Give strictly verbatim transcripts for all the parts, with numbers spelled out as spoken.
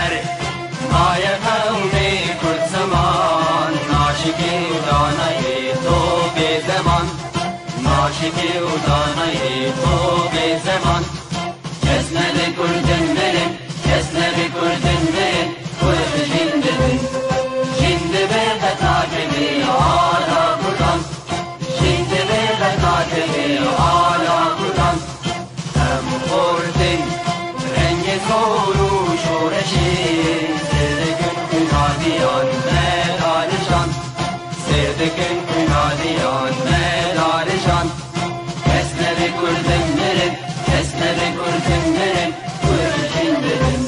Erê, maye qewmê Kurd ziman, naşikê û danayê to bê zeman. Naşikê û danayê to bê zeman. Kes nebe Kurdin mirin, kes nebe Kurdin mirin, Kurd jîn dibin. Jîn dibe qet nakeve ala Kurdan. Jîn dibe qet nakeve ala Kurdan. Em xortin rengê zor û şoreşê, sêr dikin xwîna diyan me darijan. Sêr dikin xwîna diyan me darijan. Kes nebe Kurdin mirin, kes nebe Kurdin mirin, Kurd jîn dibin.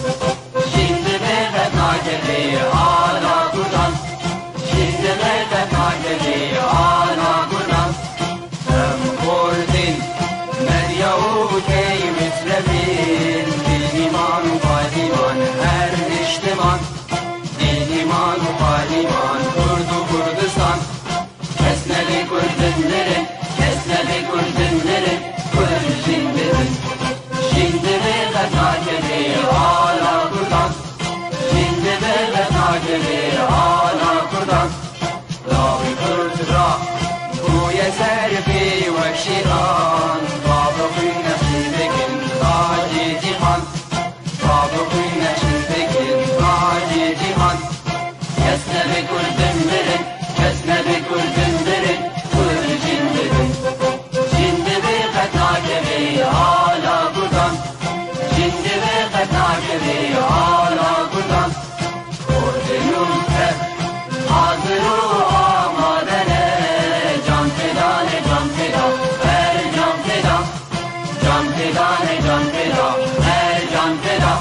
Jîn dibe qet nakeve ala Kurdan. Jîn dibe qet nakeve ala Kurdan. Em xortin medya û key mislevin, bînîman û payîman her niştiman. Bînîman û payîman Kurd û Kurdistan. Kes nebe Kurdin mirin, kes nebe Kurdin mirin, Kurd jîn dibin. Jîn dibe qet nakeve ala Kurdan. Jîn dibe qet nakeve ala Kurdan. Lawê Kurd ra bûye ser pê wek şêxan. Bavê xwîn neşî dikin tacê cîhan. Bavê xwîn neşî dikin tacê cîhan. Kes nebe Kurdin mirin, kes nebe Kurdin mirin, Kurd jîn dibin. Jîn dibe qet nakeve ala Kurdan. Jîn dibe qet nakeve ala Kurdan. Kurdin û Kurd hazir û amade ne. Can feda ne, can feda, her can feda. Can feda ne, can feda, her can feda.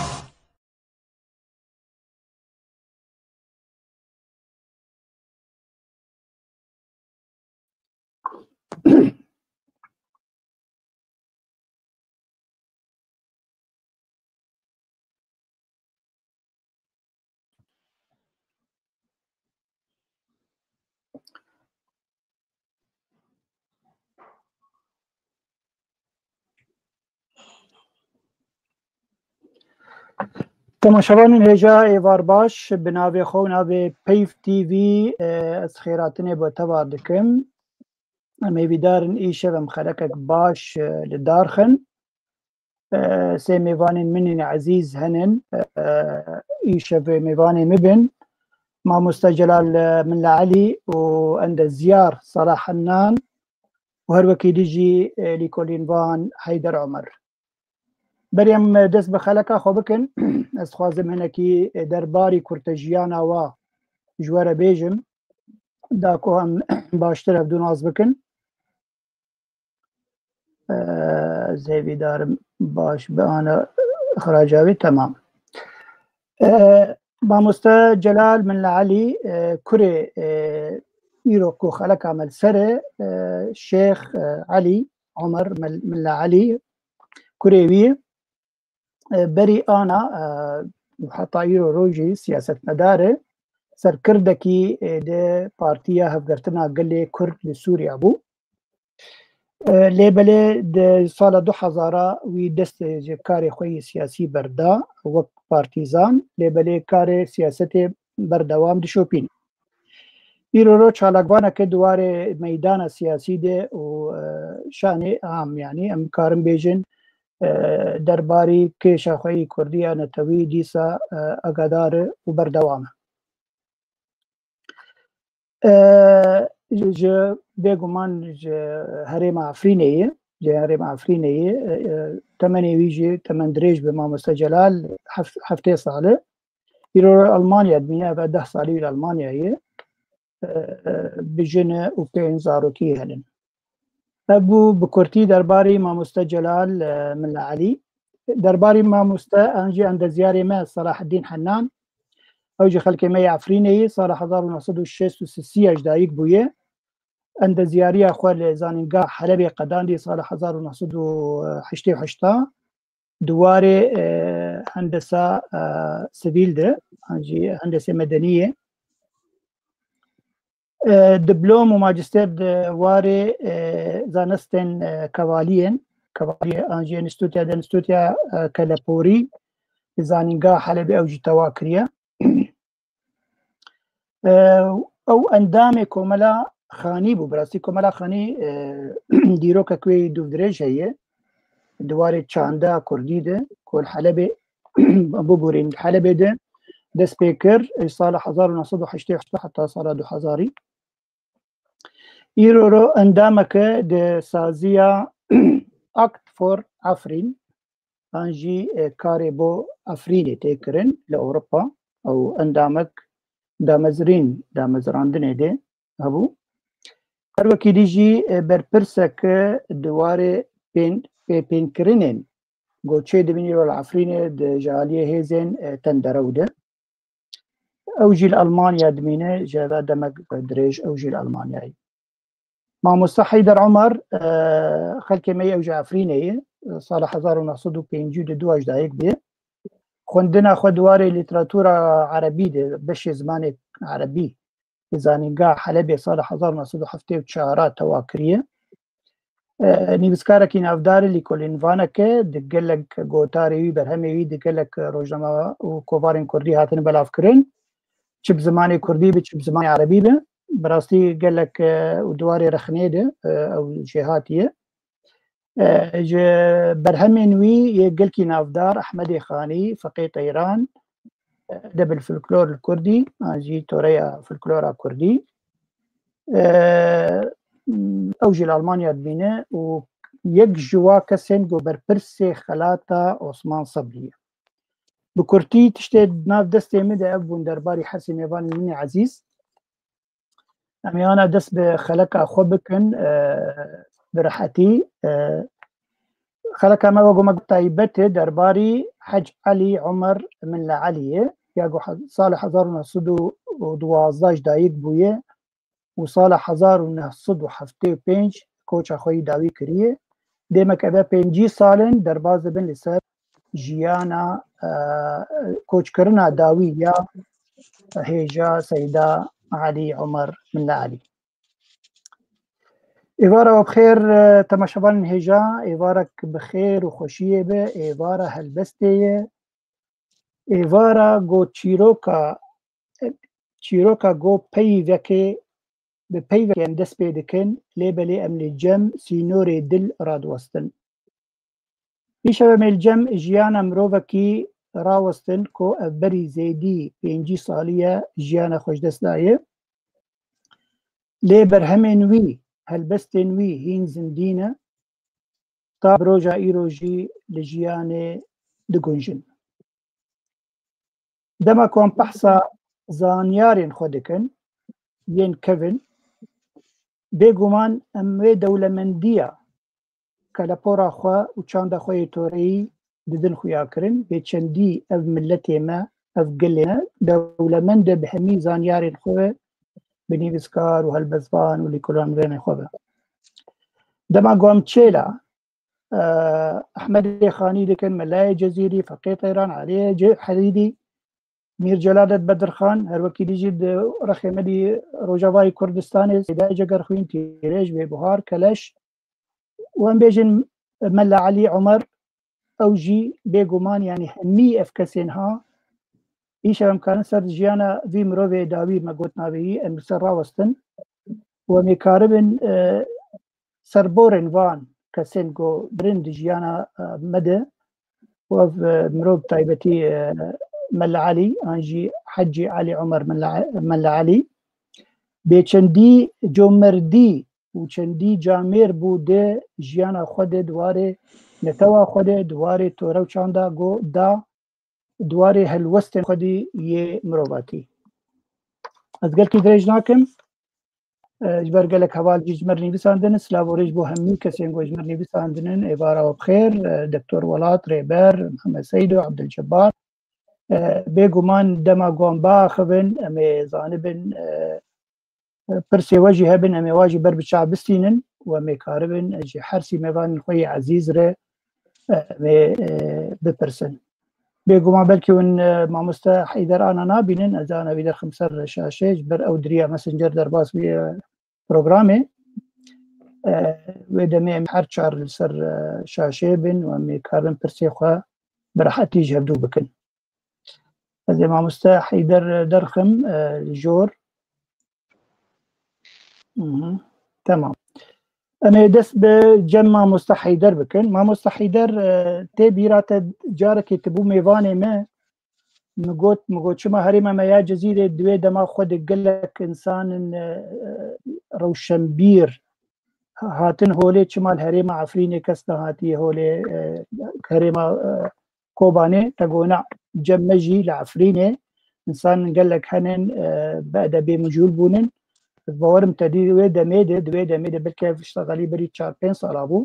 Temaşevanên hêja, êvar baş, bi navê xwe û navê Peyv T V, e, ez xêratinê bo teva dikim. Em hêvîdar in îşev em xelekek baş, e, li dar xin. E, sê mêvanên min ên ezîz henin, e, îşev mêvanê min bin. Mamoste Celal, e, Milla Elî û endezyar Salah Hennan û her wekî dî jî, e, lîkolînvan Heyder Omer. Berî em dest bi xeleka xwe bikin, ez dixwazim hinekî derbarî kurtejiyana wa ji we re bêjim, da ku em baştir hevdû nas bikin. Ez hêvîdar im baş bi ana ixraca wî, temam. E, Mamoste Celal Milla Elî, e, kurê, e, îro ku xeleka me li ser e, e, Şêx, e, Elî, Omer Mil-, Milla Elî, kurê wî, e, berî ana, e, heta îro rojî siyasetmedar e, serkirdekî, e, di Partiya Hevgirtina Gelê Kurd li Sûriya bû. E, lê belê di sala du hezar a wî destê ji karê xwe yê siyasî berda wek partîzan, lê belê karê siyasetê berdewam dişopîne. Îro roj çalakvaneke di warê meydana siyasî de û, e, şanê am, yanî em karin bêjin, e, derbarî kêşa xwe yê kurdî ya netewî dîsa, e, agadar e û berdewam e. E, ji, ji, bêguman ji herêma Efrînê ye, ji herêma Efrînê ye. E, e, temenê wî jî temen dirêj be, Mamoste Celal hef-, heftê sal e. Îro Almanya dimîne, ev deh salî li Almanya ye. E, e, bi jin e û pênc zarokî hene. Ev bû bi kurtî derbarî Mamoste Celal, e, Milla Elî. Derbarî mamoste an jî endezyarê me Selaheddîn Hennan. Ew jî xelkê me yê Efrînê yî, sala hezar û neh sed û şêst û sisî ya ji dayik bûye. Endezyariya xwe li Zanîngeha Helebê qedandî sala hezar û neh sed û heştê û heşt a. Di warê, e, hendesa, e, sivîl de, an jî hendesê medenî ye. E, diplom û majîster di warê, e, zanistên, e, kevaliyên, kevaliyê an jî enstîtuya, di enstîtuya, e, keleporî, Li Zanîngeha Helebê ew jî tewa kiriye. E, ew endamê Komela Xanî bû. Bi rastî Komela Xanî, e, dîrokek wê dûvdirêj heye. Di warê çanda kurdî de, ku li Helebê, bibûrîn, li Helebê de dest pê kir, ji sala hezar û neh sed û heştê û heşt heta sala du hezarî. Îro ro endameke di saziya Act for Afrin, an jî, e, karê bo Efrînê tê kirin li Ewropa. Ew endamek damezrîn, damezrandinê de hebû. Her wekî dî jî, e, berpirseke di warê pên-, pê-, pênkirinên ku çê dibîn îro li Efrînê di ji aliyê hêzên, e, tenderew de. Ew jî li Almanya dimîne, ji ve demek dirêj ew jî li Almanyayê. Mamoste Heyder Omer, e, xelkê me yê, ew ji Efrînê ye. Sala hezar û neh sed û pêncî û du ji dayik bûye. Xwendina xwe di warê lîteratura erebî de, beşê zimanê erebî, di Zanîngeha Helebê sala hezar û neh sed û heftê û çar tewa kiriye. E, nivîskarekî navdar e, lîkolînvaneke, di gelek gotarê wî, berhemê wî di gelek rojname û kovarên kurdî hatine belavkirin. Çi bi zimanê kurdî be, çi bi zimanê erebî be. Bi rastî gelek, e, û di warê rexnê de, e, ew jêhatî ye. E, ji berhemên wî yê gelkî navdar, Ehmedê Xanî, Feqê Teyran, e, Edeb el Folklor li Kurdî, an jî Toreya Folklora Kurdî. E, ew jî li Almanya dimîne û yek ji wa kesên ku berpirsê xelata Osman Sebrî ye. Bi kurtî tiştê di nav destê min de ev bûn derbarî hersî mêvanên min ê ezîz. Em ê ana dest bi xeleka xwe bikin, e, bi rehetî. E, xeleka me wek me got taybet e derbarî Hec Elî Omer Milla Elî ye. Ya ku he-, sala hezar û neh sed û duwazdeh ji dayik bûye û sala hezar û neh sed û heftê û pênc koça xwe yî dawî kiriye. Demek eve pêncî sal in derbas dibin li ser jiyana, e, koçkirina dawî ya hêja Seyda Elî Omer Milla Elî. Êvara we bi xêr, e, temaşevanên hêja, êvarek bi xêr û xweşiyê be, êvara helbestê ye. Êvara go çîroka, çîroka go peyvekê, bi peyvekê em dest pê dikin, lê belê em li cem sînorê dil radiwestin. Îşev em ê li cem jiyana mirovekî rawestin ku ev berî zêdî pêncî salî ye jiyana xwe ji dest daye. Lê berhemên wî, helbestên wî hîn zindî ne. Ta bi roja îro jî li jiyanê digunjin. Dema ku em behsa zanyarên xwe dikin, yên kevin, bêguman em wê dewlemendiya kelepora xwe û çanda xwe yê toreyî didin xuya kirin. Bê çendî ev miletê me, ev gelê me dewlemend e bi hemî zanyarên xwe, bi nivîskar û helbestvan û lîkolanvanên xwe be. Dema ku em çêla, e, Ehmedê Xanî dikin, Melayê Cezîrî, Feqê Teyran, Aliyê Ce-, Herîdî, Mîr Celadet Bedirxan, her wekî dî jî di rexê me dî Rojavayê Kurdistanê, Seydayê Cegerxwîn, Tîrêj, Bêbuhar, Keleş û em bêjin Mela Elî Omer, ew jî bêguman, yanî hemî ev kesên ha, îşev em karin ser jiyana vî mirovê dawî me got navê wî, em li ser rawestin û em ê karibin, e, serborên van kesên ku birin di jiyana, e, me de û ev, e, mirov taybetî, e, Mela Elî an jî Hecî Elî Omer Mela, Mela Elî bê çendî comerdî û çendî camêr bû di jiyana xwe de, di warê netewa xwe de, di warê tore û çanda ku da, di warê helwestên xwedî yê mirovatî. Ez gelkî dirêj nakim. E, ji ber gelek heval jî ji me re nivîsandin, silav û rêz bo hemî kesên ku ji me re nivîsandin, êvara we bi xêr, e, Doktor Welat, Rêber, Mihemed Seydo, Abdulcebbar. E, bêguman dema ku em biaxivin, em ê zanibin, e, pirsê we jî hebin, em ê wa jî ber bi çav bistînin û em ê karibin ji her sî mêvanên xwe yê ezîz re, e, em ê, e, bipirsin. Bêguman belkî hûn, e, mamoste Heyder ana nabînin, ez ana wî derxim ser şaşê, ji ber ew diriya Messenger derbas bûye programê. E, wê demê em her çar li ser, e, şaşê bin û em ê karibin pirsê xwe bi rehetî ji hevdû bikin. Ez ê mamoste Heyder derxim, e, jor. Mhm. Tamam. Em ê dest bi cem mamoste Heyder bikin. Mamoste Heyder, e, tê bîra te carekê tu bû mêvanê me. Min got, min got, çima herêma me ya Cezîrê di wê dema xwe de gelek însan in, e, rewşenbîr hatin holê, çima li herêma Efrînê kes nehatiye holê, e, herêma, e, Kobanê, te got na, cem me jî li Efrînê însan gelek henin, e, bi edebê mijûl bûnin. Ez bawerim te dî wê demê de, di wê demê de belkî ev ştexelî berî çar pênc sala bû,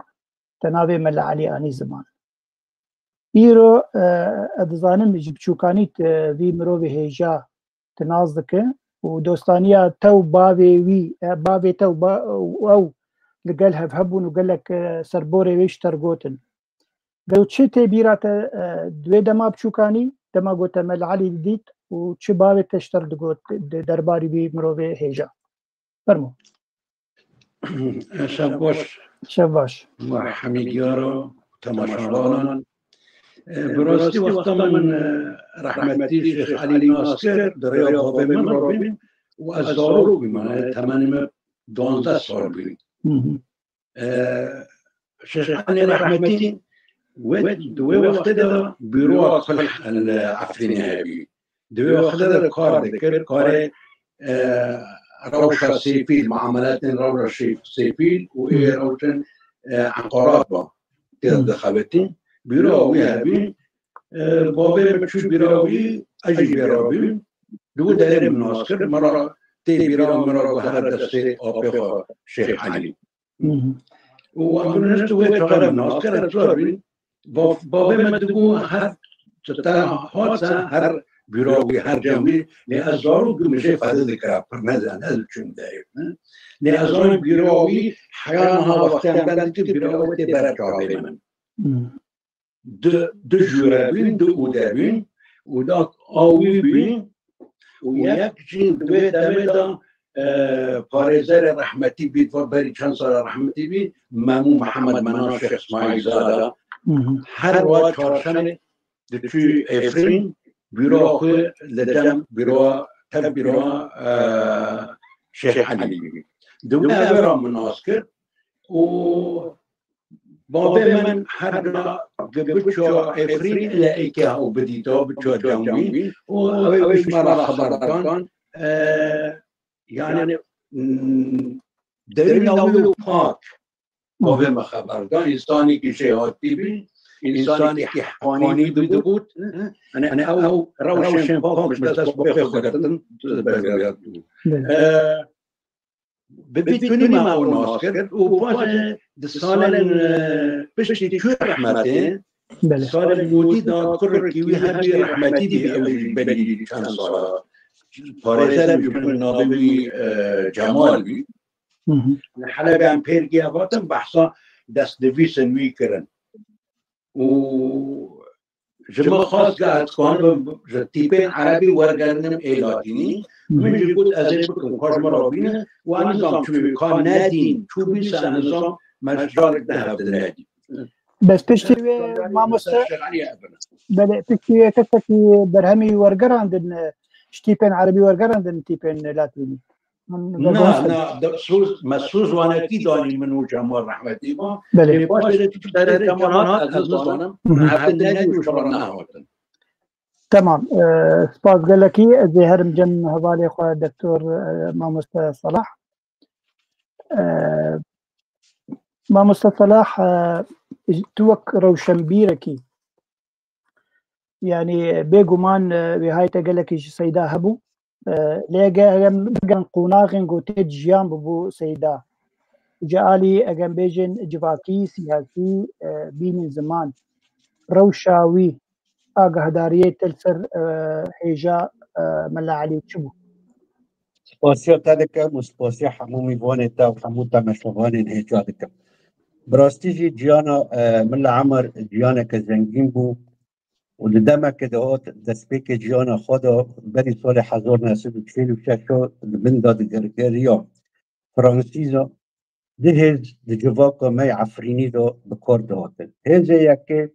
te navê Mela Elî anî ziman. Îro, e, ez dizanim ji biçûkanî tu vî mirovê hêja tu nas dike û dostaniya te û bavê wî, e, bavê te û ba-, û ew li gel hev hebûn û gelek, e, serborê wê ji te re gotin. Gelo çi tê bîra te, e, di wê dema biçûkanî, dema gote Mela Elî didît û çi bavê te ji te re digot di derbarî wî mirovê hêja? Fermo. Şev baş. Şev baş. Ma Hemî Diyaro, temaşevanan. E, bi rastî wexta min, e, rehmetî Şêx Elî nas kir, di rêya bavê min re bîm û ez zarok bûm, e, temenê me duwazdeh sal bû. Hı hı. E, Şêx Elî rehmetî wê, di wê wextê de bîroya kulh li Efrînê hebî. Di wê wextê de kar dikir, karê, e, rewşa sêfîl, muamelatên rewşa şê-, sêfîl û ê rewşên, e, enqarat ba tê dixebitî. Bîroya wî hebî, e, bavê min çû bîra wî, ez jî bêra bûm. Di wî derê min nas kir, min re tê bîra min re got, here destê apê xwe Şêx Elî. Hı hı. Û em nişt wê çaxê min nas kir, ez çar bîm. Ba-, bavê min digot, her çi te hat se, her bîra wî, her cem wî, lê ez zarok bûm, min jê fedil dikira, pir nezan, ez biçûm derê. Lê ez zanim bîra wî, heya niha wextê em berdikir, bîra wî tê ber çavê min. Hı. Du, du jûre bûn, du ûde bûn û da awî bûn û yek jî di wê demê de, e, parêzerê rehmetî bî, va berî çend sala rehmetî bî, Memû Mihemed Menan Şêx Îsmaîl Zada. Hı hı. Her wa çarşemê diçû Efrîn, bîroya xwe li cem bîroya, tev bîroya, e, Şêx Elî bî. Di wê ewê re min nas kir û bavê min her ca biçû Efrîn ile êkê ew bidîta, biçû cem wî û ew ê ji me re xeber dan. E, yani, mm, derûna wî û pak bavê min xeber dan. Însanekî jêhatî bî, însanekî heqanî bî, digot, yani, ew rewşên pak ji dest bavê xwe girtin, berviyat bû. Belê. E, Bi vî tunî me ew nas kir û paşê di salên, e, piştî çû rehmetê, Belê. salên mûdî de kurekî wî hebî rehmetî bî, ew jî berî çend sala parêzer bû, navê wî, e, Cemal bî. Hı hı. Li Helebê em pêr giya hatin, behsa destnivîsên wî kirin. Û ji min xwest ke ez dikanim ji tîpên erebî wergerinim ê latînî. Min jî got ez ê bikim, ka ji min re bîne û ez nizam çûbî, ka nedîn çûbî se, ez nizam me ji carek di hev de nedî. Bes piştî wê mamoste, Şêx Elî hebin. Belê, piştî wê kesekî berhemî wergerandin, ji tîpên erebî wergerandin tîpên latînî. Na, na, de, soz, me soz wanekî danî min û Cemal rehmetî ba. Belê. Lê paşê de çi derê Cemal hat, ez nizanim. Hı hı. Min hev de nedî û ji min re nehatin. Tamam. E, spas gelekî. Ez ê herim cem hevalê xwe Doktor, e, Mamoste Salah. E, Mamoste Salah, e, tu wek rewşenbîrekî, yanî bêguman, e, wêhayê te gelekî ji Seyda hebû. E, lê ge-, gem bigerin qonaxên ku tê jiyan bûbû Seyda. Ji alî, egem bêjin, civakî, siyasî, e, bînî ziman, rewşa wî, agahdariyê te li ser, e, hêja, e, Mela Elî çi bû? Spasiya te dikim û spasiya hemû mîvanê te û hemû temaşevanên hêja dikim. Bi rastî jî ciyana, e, Mela Emer ciyaneke zengîn bû û di demeke de hat destpêkê ciyana xwe de berî salê hezar neh sed û çil û şeş li bin de digeriya. Fransîza du hêz di civaka me yê Efrînî de bi kar dihatin. Hêzê yekê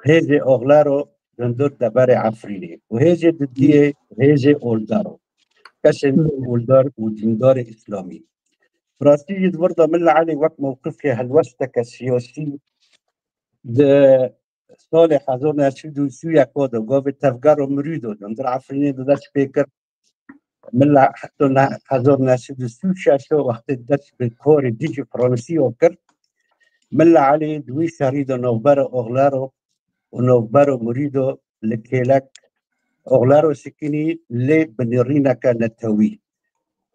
hêzê Axlero hundir deverê Efrînê û hêzê didiyê hêzê oldar o. Kesên oldar û dîndarê îslamî. Bi rastî jî di vir de Milla Elî wek mewqifê helwesteke siyasî di salê hezar neh sed û sî û yek de gavê tevgera Mirîdo di hundir Efrînê de dest pê kir. Milla heta hezar neh sed û sî û şeş wextê dest bi karê dijî Fransî ya kir. Milla Elî di wî şerî de navbera Oxlero û navbera Mirîdo li kêlek Oxlero sikinî lê bi nêrîneke netewî.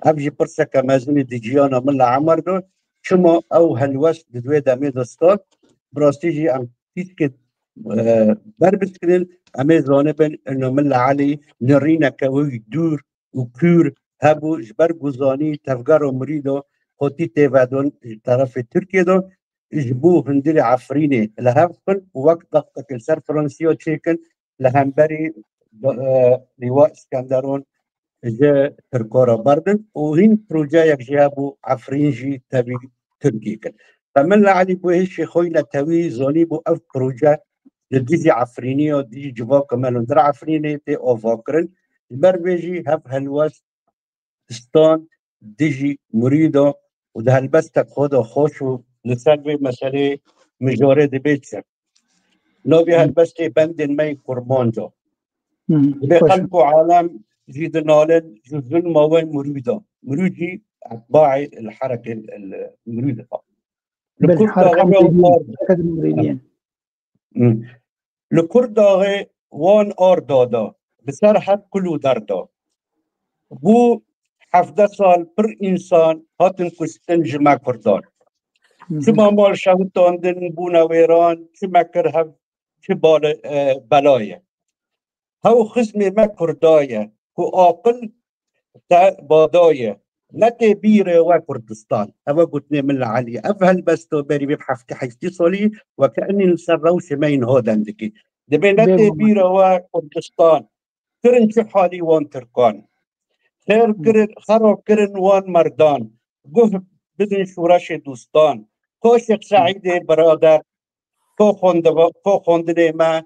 Ev jî pirseke mezin e di ciyana Milla Emer de. Çima ew helwest di wê demê de stal? Bi rastî jî em tîşkê, e, ber biskinin, em ê zanibin ino Milla Elî nirîneke wî dûr û kûr hebû, ji ber ku zanî tevgera Mirîdo xwetî tê vedon ji terefê Tirkiyê de, ji bo hundirê Efrînê li hev xin û wek dextek li ser Fransiya çêkin, li hemberî, e, Lîwa Îskenderon ji Tirka re berdin û hîn projeyek jî hebû, Efrîn jî tevî Tirkî kir. Te Milla Elî bo hêşê xwe yî netewî zanîbû ev proje li dijî Efrînê ya, dijî civaka me li hundir Efrînê tê avakirin. Ji ber vê jî hev helwest stan dijî Mirîdo û di helbestek xwe de xweş û li ser vê meselê mijarê dibê çi? Navê helbestê Bendên Me yê Kurmanca. Dibê xelk û alem jî dinalin ji zulma we Mirîda. Mirîd jî etbaê li herekê li Mirîd de. Li Kurd daxê wan arda. Li Kurd daxê wan arda da, bi ser her kul û derda. Bû hevdeh sal pir însan hatin kuştin ji me Kurdan. Çima mal şewitandin, bûne wêran, çi me kir hev, çi bale-, e, bela ye. Hew xizmê me Kurda ye, ku aqil te bada ye. Ne tê bîrê we Kurdistan. Ev e gotinê Milla Elî. Ev helbesto berî vê heftê heştê salî weke enî li ser rewşê me yî niha dem dikî. Dibê ne tê bîra we Kurdistan. Kirin çi halî wan Tirkan. Xêr kirin, xera kirin wan merdan. Guh bidin şûreşê dûstan. Ko Şêx Seîdê birader, ko xwendeva-, ko xwendinê me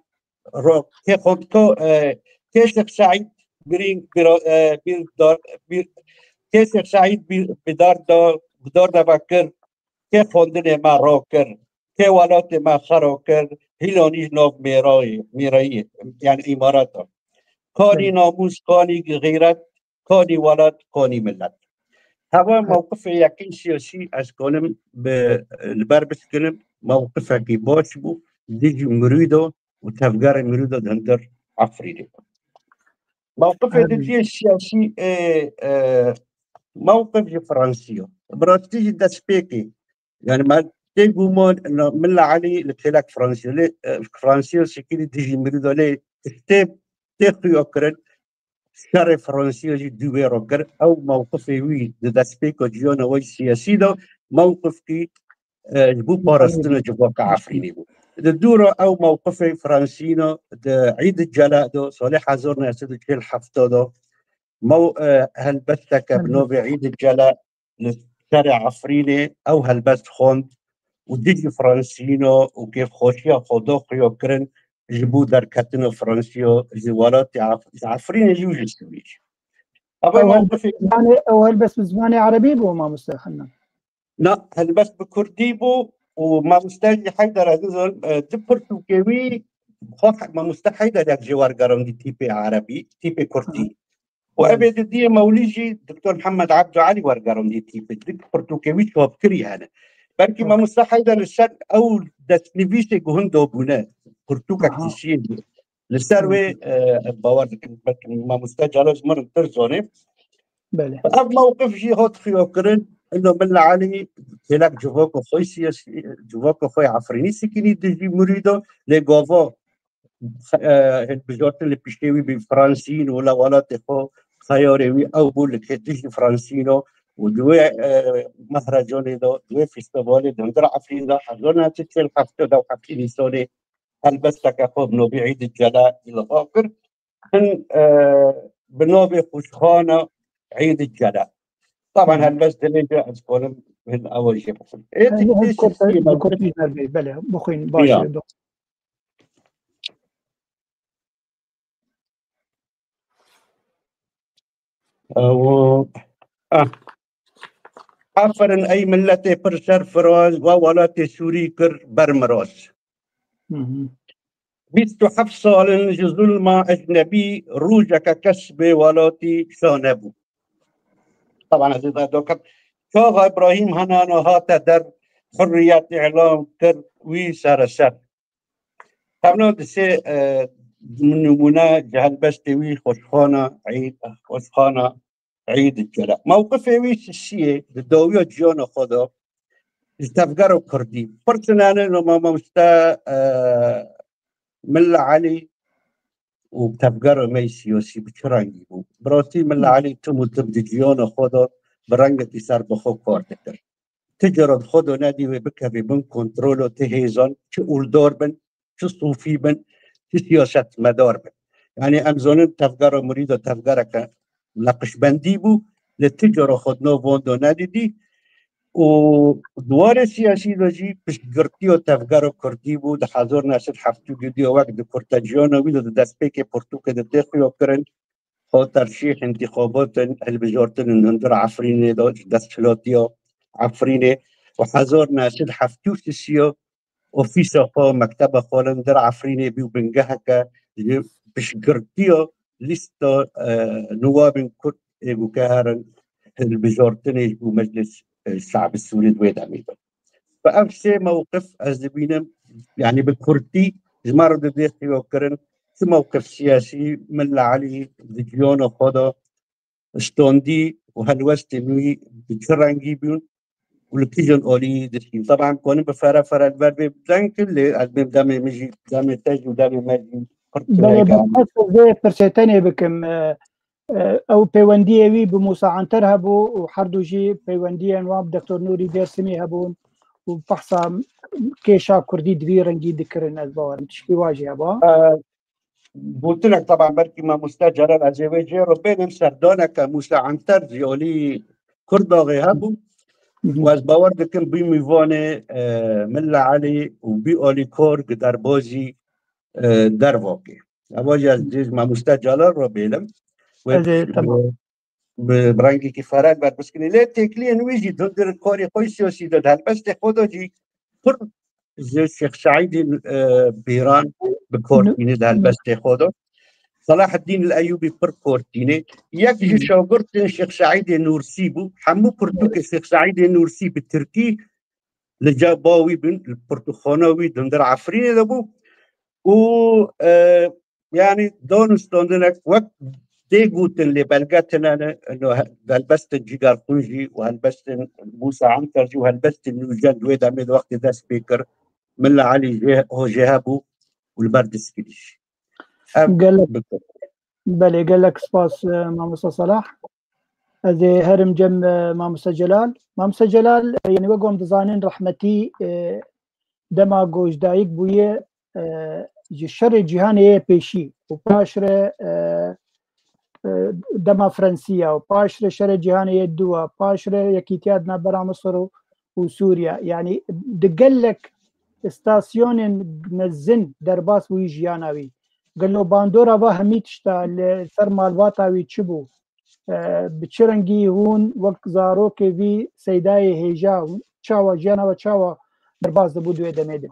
ro-, kê xwend-, ko, e, kê Şêx Seîd birîn, bira-, e, bîr dar, bîr, kê Şêx Seîd bîr, bidar da, bidar da vekir, kê xwendinê me rakir, kê welatê me xera kir, hîlanî ji nav mêrayê, mêrayî, yani îmarata. Kanî namûs, kanî xîret, kanî welat, kanî milet. Heva mewqifê yekîn siyasî ez kanim bi, li ber biskinim, mewqifekî baş bû, dijî Mirîdo û tevgerê Mirîdo di hundir Efrînê. Mewqifê dijî siyasî, e, e, mewqif ji Fransiya. Bi rastî jî destpêkê. Yani me tê guman, na, Milla Elî li kêlek Fransiya, lê, e, Fransiya şikilî dijî Mirîdo lê tê, tê xuya kirin, şerê Fransiya jî dû wê re kir. Ew mewqifê wî di destpêka ciyana wê siyasî de mewqifkî, e, ji bo parastina civaka Efrînê bû. Di dû re ew mewqifê Fransîna di Îd Cela de salê hezar neh sed û çil heft de mew-, e, helbesteke bi navê Îd Cela li şerê Efrînê ew helbest xwend û dijî Fransiyîna û kêfxweşiya xwe da xuya kirin ji bo derketina Fransiya ji welatê Ef-, ji Efrînê jî û ji Sûriyê jî. Ev Ew mewqifê helbest bi zimanê, ew helbest bi zimanê erebî bû, mamoste Hennan? Na, helbest bi kurdî bû û mamoste jî Heyder ez nizanim, e, di pirtûkê wî xwe he-, mamoste Heyder yek jê wergerandî tîpê erebî, tîpê kurdî. Û Belê. Evê di diyê Mewlî jî Doktor Mihemed Ebdo Elî wergerandî tîpê. Di pirtûkê wî çapkirî hene. Belkî Hı. mamoste Heyder li ser ew destnivîsê guhun dabûne. Pirtûkek Aha. tişiyê li ser Hı. wê, e, ez bawer dikim, belkî mamoste Celal ji min re tir zanê. Belê. Ev mewqif jî hat xuya kirin. Ino Milla Elî kêlek civaka xwe siyasî, civaka xwe Efrînî sikînî dijî Murîda, lê gava, e, hilbijartin li piştê wî bi Fransîn û li welatê xwe xeyarê wî ew bû li kê dijî Fransîn û di wê, e, mehrecanê de, di wê festivalê di hundir Efrîn de hezar neh sed û çil heft de û heft Nîsanê helbesteke xwe bi navê Îd Cela îlqa kir. Hin, e, bi navê Xweşxana Îd Cela. Taban Hı. helbest dilê de ez karim hin ewa jê bixwin. Ê, Hin, ti-, hin tê kurtî, sisî bi kurtî mewqifê. Belê, bixwîn, baş Ya. e, bixwîn. Ew, ah. Aferin ey milletê pir serfiraz, we welatê Sûrî kir bermiraz. Hı hı. Bîst û heft sal in ji zulma ecnebî, rojeke kes bê welatî şa nebû. Taban ez ê dokim. Çaxa Îbrahîm Henana hate der, hurriyet îlan kir, wî sereser. Hevna di sê, e, nimûne ji helbestê wî Xweşxana Eîd, Xweşxana Eîd digere. Mewqifê wî sisiyê di dawiya ciyana xwe de ji tevgera kurdî. Pir tune ne, mamoste, e, Milla Elî û tevgera me yê siyasî bi çi rengî bû? Bi rastî Milla Elî tim û tim di ciyana xwe de bi rengekî serbixwe kar dikir. Ti cara di xwe de nedî wê bikevê bin kontrola ti hêzan, çi oldar bin, çi sofî bin, çi siyasetmedar bin. Yanî em zanin tevgera murîda tevgereke neqişbendî bû, lê ti cara xwe di nav wan de nedîdî. Û di warê siyasî de jî piştgirtiya tevgera kurdî bû, di hezar neh sed heftê û du de wek di kurteciyana wî de di destpêkê pirtûkê de tê xuyakirin, hate terşîh, întîxabatin, hilbijartin in hundir Efrînê de, ji desthilatîya Efrînê û hezar neh sed heftê û sisiya ofîsa xwe, mekteba xwe li hundir Efrînê bî û bingeheke ji piştgirtiya lîsta, e, nûwabên kurd ê ku ke herin hilbijartinê ji bo Meclis, e, Şe'bi Sûrî di wê demê de. Bi ev sê mewqif ez dibînim, yanî bi kurtî ji me re didê xuyakirin, çi mewqif siyasî Milla Elî di ciyana xwe de standî û helwestên wî bi çi rengî bûn û li kîjan alî dişkîn. Taban em kanin bi fere fere li ber vê bi deng kin, lê ez bêm demê min jî, demê te jî û demê me jî pir Belê, tuneyke. Bi qas ez vê pirsê tenê bikim. E, e, ew peywendiyê wî bi Mûsa Anter hebû û her du jî peywendiyên wan bi Doktor Nûrî Dêrsimî hebûn û behsa kêşa kurdî di vî rengî dikirin, ez bawerim. Tişkî wa jî heba? E, gotinek, taban belkî mamoste Celal ez ê wê cê re bênim, serdaneke Mûsa Anter jî alî Kurdaxê hebû. Hı hı. Û ez bawer dikim bî mîvanê, e, Milla Elî û bî alîkar gi derbazî, e, dervakê. Eva jî ez cê ji mamoste Celal re bêlim. Wê Ez ê, bi, tamam. bi, bi rengekî ferek berpirs kirin. Lê têkiliyên wî jî di, di karê xwe yê siyasî de, di helbestê xwe de jî pir ji Şêx Seîdê, e, Bîran bi kar tîne di helbestê xwe de. Selaheddîn el Eyûbî pir kar tîne. Yek ji Hı. şagirtên Şêx Seîdê Nûrsî bû. Hemû pirtûkê Şêx Seîdê Nûrsî bi tirkî li ca ba wî bin, li pirtûkxana wî di hundir Efrînê de bû. Û, e, yanî danûstandinek wek tê gotin lê belge tine ne, ino he-, helbestên Cîgerxwîn jî û helbestên Mûsa Anter jî û helbestên Nûjen di wê demê de wextê dest pê kir, Milla Elî jê, ho jê hebû û li ber dizkirî jî. Ev Gelek, bi- belê, gelek spas, e, mamosta Salah. Ez ê herim cem, e, mamosta Celal. Mamosta Celal, e, yanî wek em dizanin rehmetî, e, dema ku ji dayik bûye, e, ji şerê cîhanê yê pêşî û paş re, e, e, dema Fransiya û paş re şerê cîhanê yê dû a, paş re yekîtiya di navbera Misir û, û Sûriya. Yanî di gelek stasyonên mezin derbas bûyî jiyana wî. Gelo bandora va hemî tişta li ser malbata wî çi bû? E, bi çi rengî hûn wek zarokê vî seydayê hêja hûn çawa jiyana we çawa derbas dibû di wê demê de?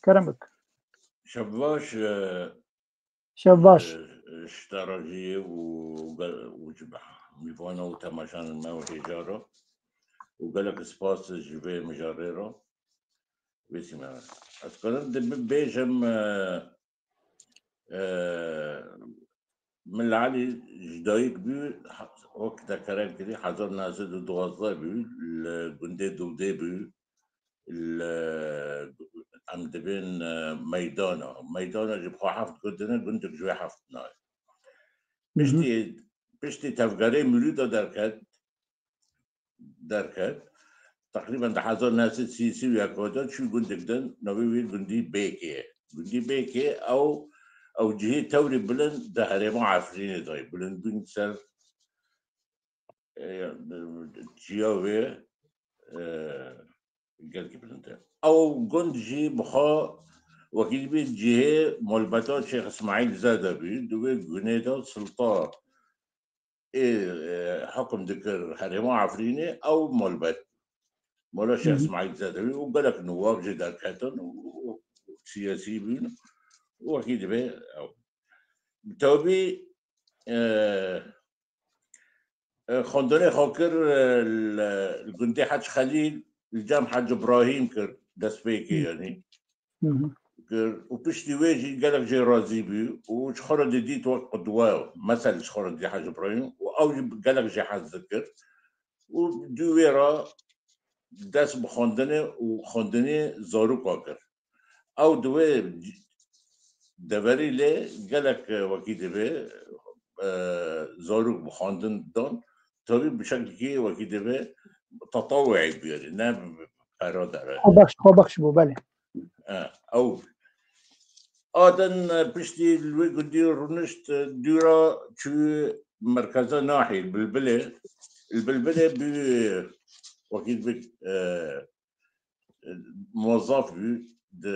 Kerem bik. Şev baş, e, Şev baş. e, ji te re jî û gel-, û ji mîvana û temaşanên me û hêja re û gelek spas ji vê mijarê re. Wê sî me. Ez karim di bibêjim, e, e, Milla Elî ji dayik bû, ha-, wek te kerem kirî, hezar neh sed û duwazdeh bû, li gundê Dûdê bû, li, em dibên, e, meydana. Meydana jî bi xwe heft gund ne, gundek ji wê heft nayê. Hı hı. Piştî, piştî tevgerê Mûrîda derket, derket. Teqrîben di hezar neh sed sî û yek de çû gundek din, navê wî gundî Bêkê ye. Gundî Bêkê ew, ew cihê tewrê bilind di herêma Efrînê de ye. Bilindbûn ser, e, çiya wê, e, gelkî bilind e. Ew gund jî bi xwe wekî dibê cihê malbata Şêx Îsmaîl Zade bû. Di wê gunê de silta ê, e, hekum dikir herêma Efrînê, ew malbat. Mala Şêx Hı hı. Îsmaîl Zedewî û gelek nûwab jî derketin û, û siyasî bûn û wekî divê ew. Tabî, e, e, xwendinê xwe kir, e, li, li gundê Hec Xelîl, li cem Hec Îbrahîm kir, destpêkê Hı. yanî. Hı hı. Kir û piştî wê jî gelek jê razî bû û ji xwe re didît wek qudwe, mesel ji xwe re didît Hec Îbrahîm û ew jî gelek jê hez dikir û dû wê re dest bi xwendinê û xwendinê zaroka kir. Ew di wê deverî lê gelek, e, wekî divê, e, zarok bi xwendin dan, tabî bi şeklekî wekî divê tetawuî bûyerê, ne bi pera dere. Xwebexş, xwebexş bû, belê. E, ew. Adin, e, piştî li wê gundî rûnişt, e, dûra çû merkeza nahî, Bilbilê. Li Bilbilê bû, e, wekî divê, e, e, muwezzaf bû di,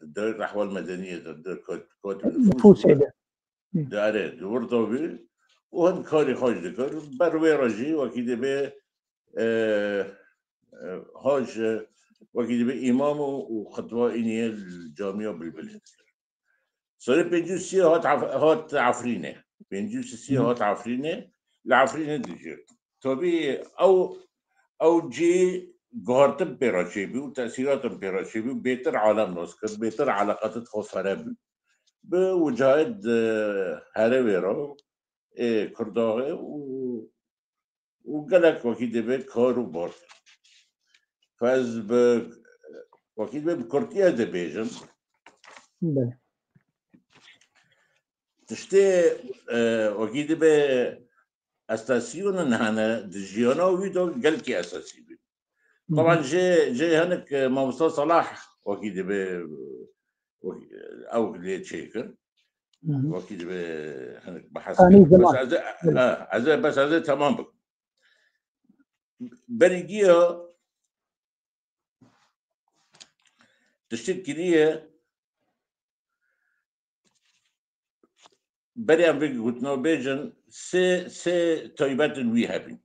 di dewleta ehwal medeniyê de, di kot-, kotî nifûsê de. Hı. Di, erê, di wir de bû û hin karê xwe jî dikir. Ber wê re jî wekî divê, e, e, haj, e, wekî divê îmam û, û xitba îniyê li camiya Bilbilê dikir. Serê pêncî û sê hat Ef-, hat Efrînê. Pêncî û sê Hı hı. hat Efrînê, li Efrînê dijî. Tabî ew, ew cî guhartin pê re çêbû û tesîratin pê re çêbû, bêtir alem nas kir, bêtir eleqatin xwe fere bû. Bi wicahê di herêmê re, ê Kurdaxê û û gelek wekî divê kar û bar. Ez bi, wekî divê bi kurtî ez dibêjim. Belê. Tiştê, e, wekî divê estasîyonin hene di jiyana wî de gelkî esasî bû. Hı hı. Taban jê, jê hinek, e, Mamosta Salah wekî divê, e, wekî, ew lê çêkir. Hı hı. Wekî divê hinek behs Anî kir. Bes zeman. ez ê, Evet. ha, ez ê, bes ez ê temam bikim. Berî giya tiştek kiriye, berê em vê gotina bêjin, sê, sê taybetên wî hebîn.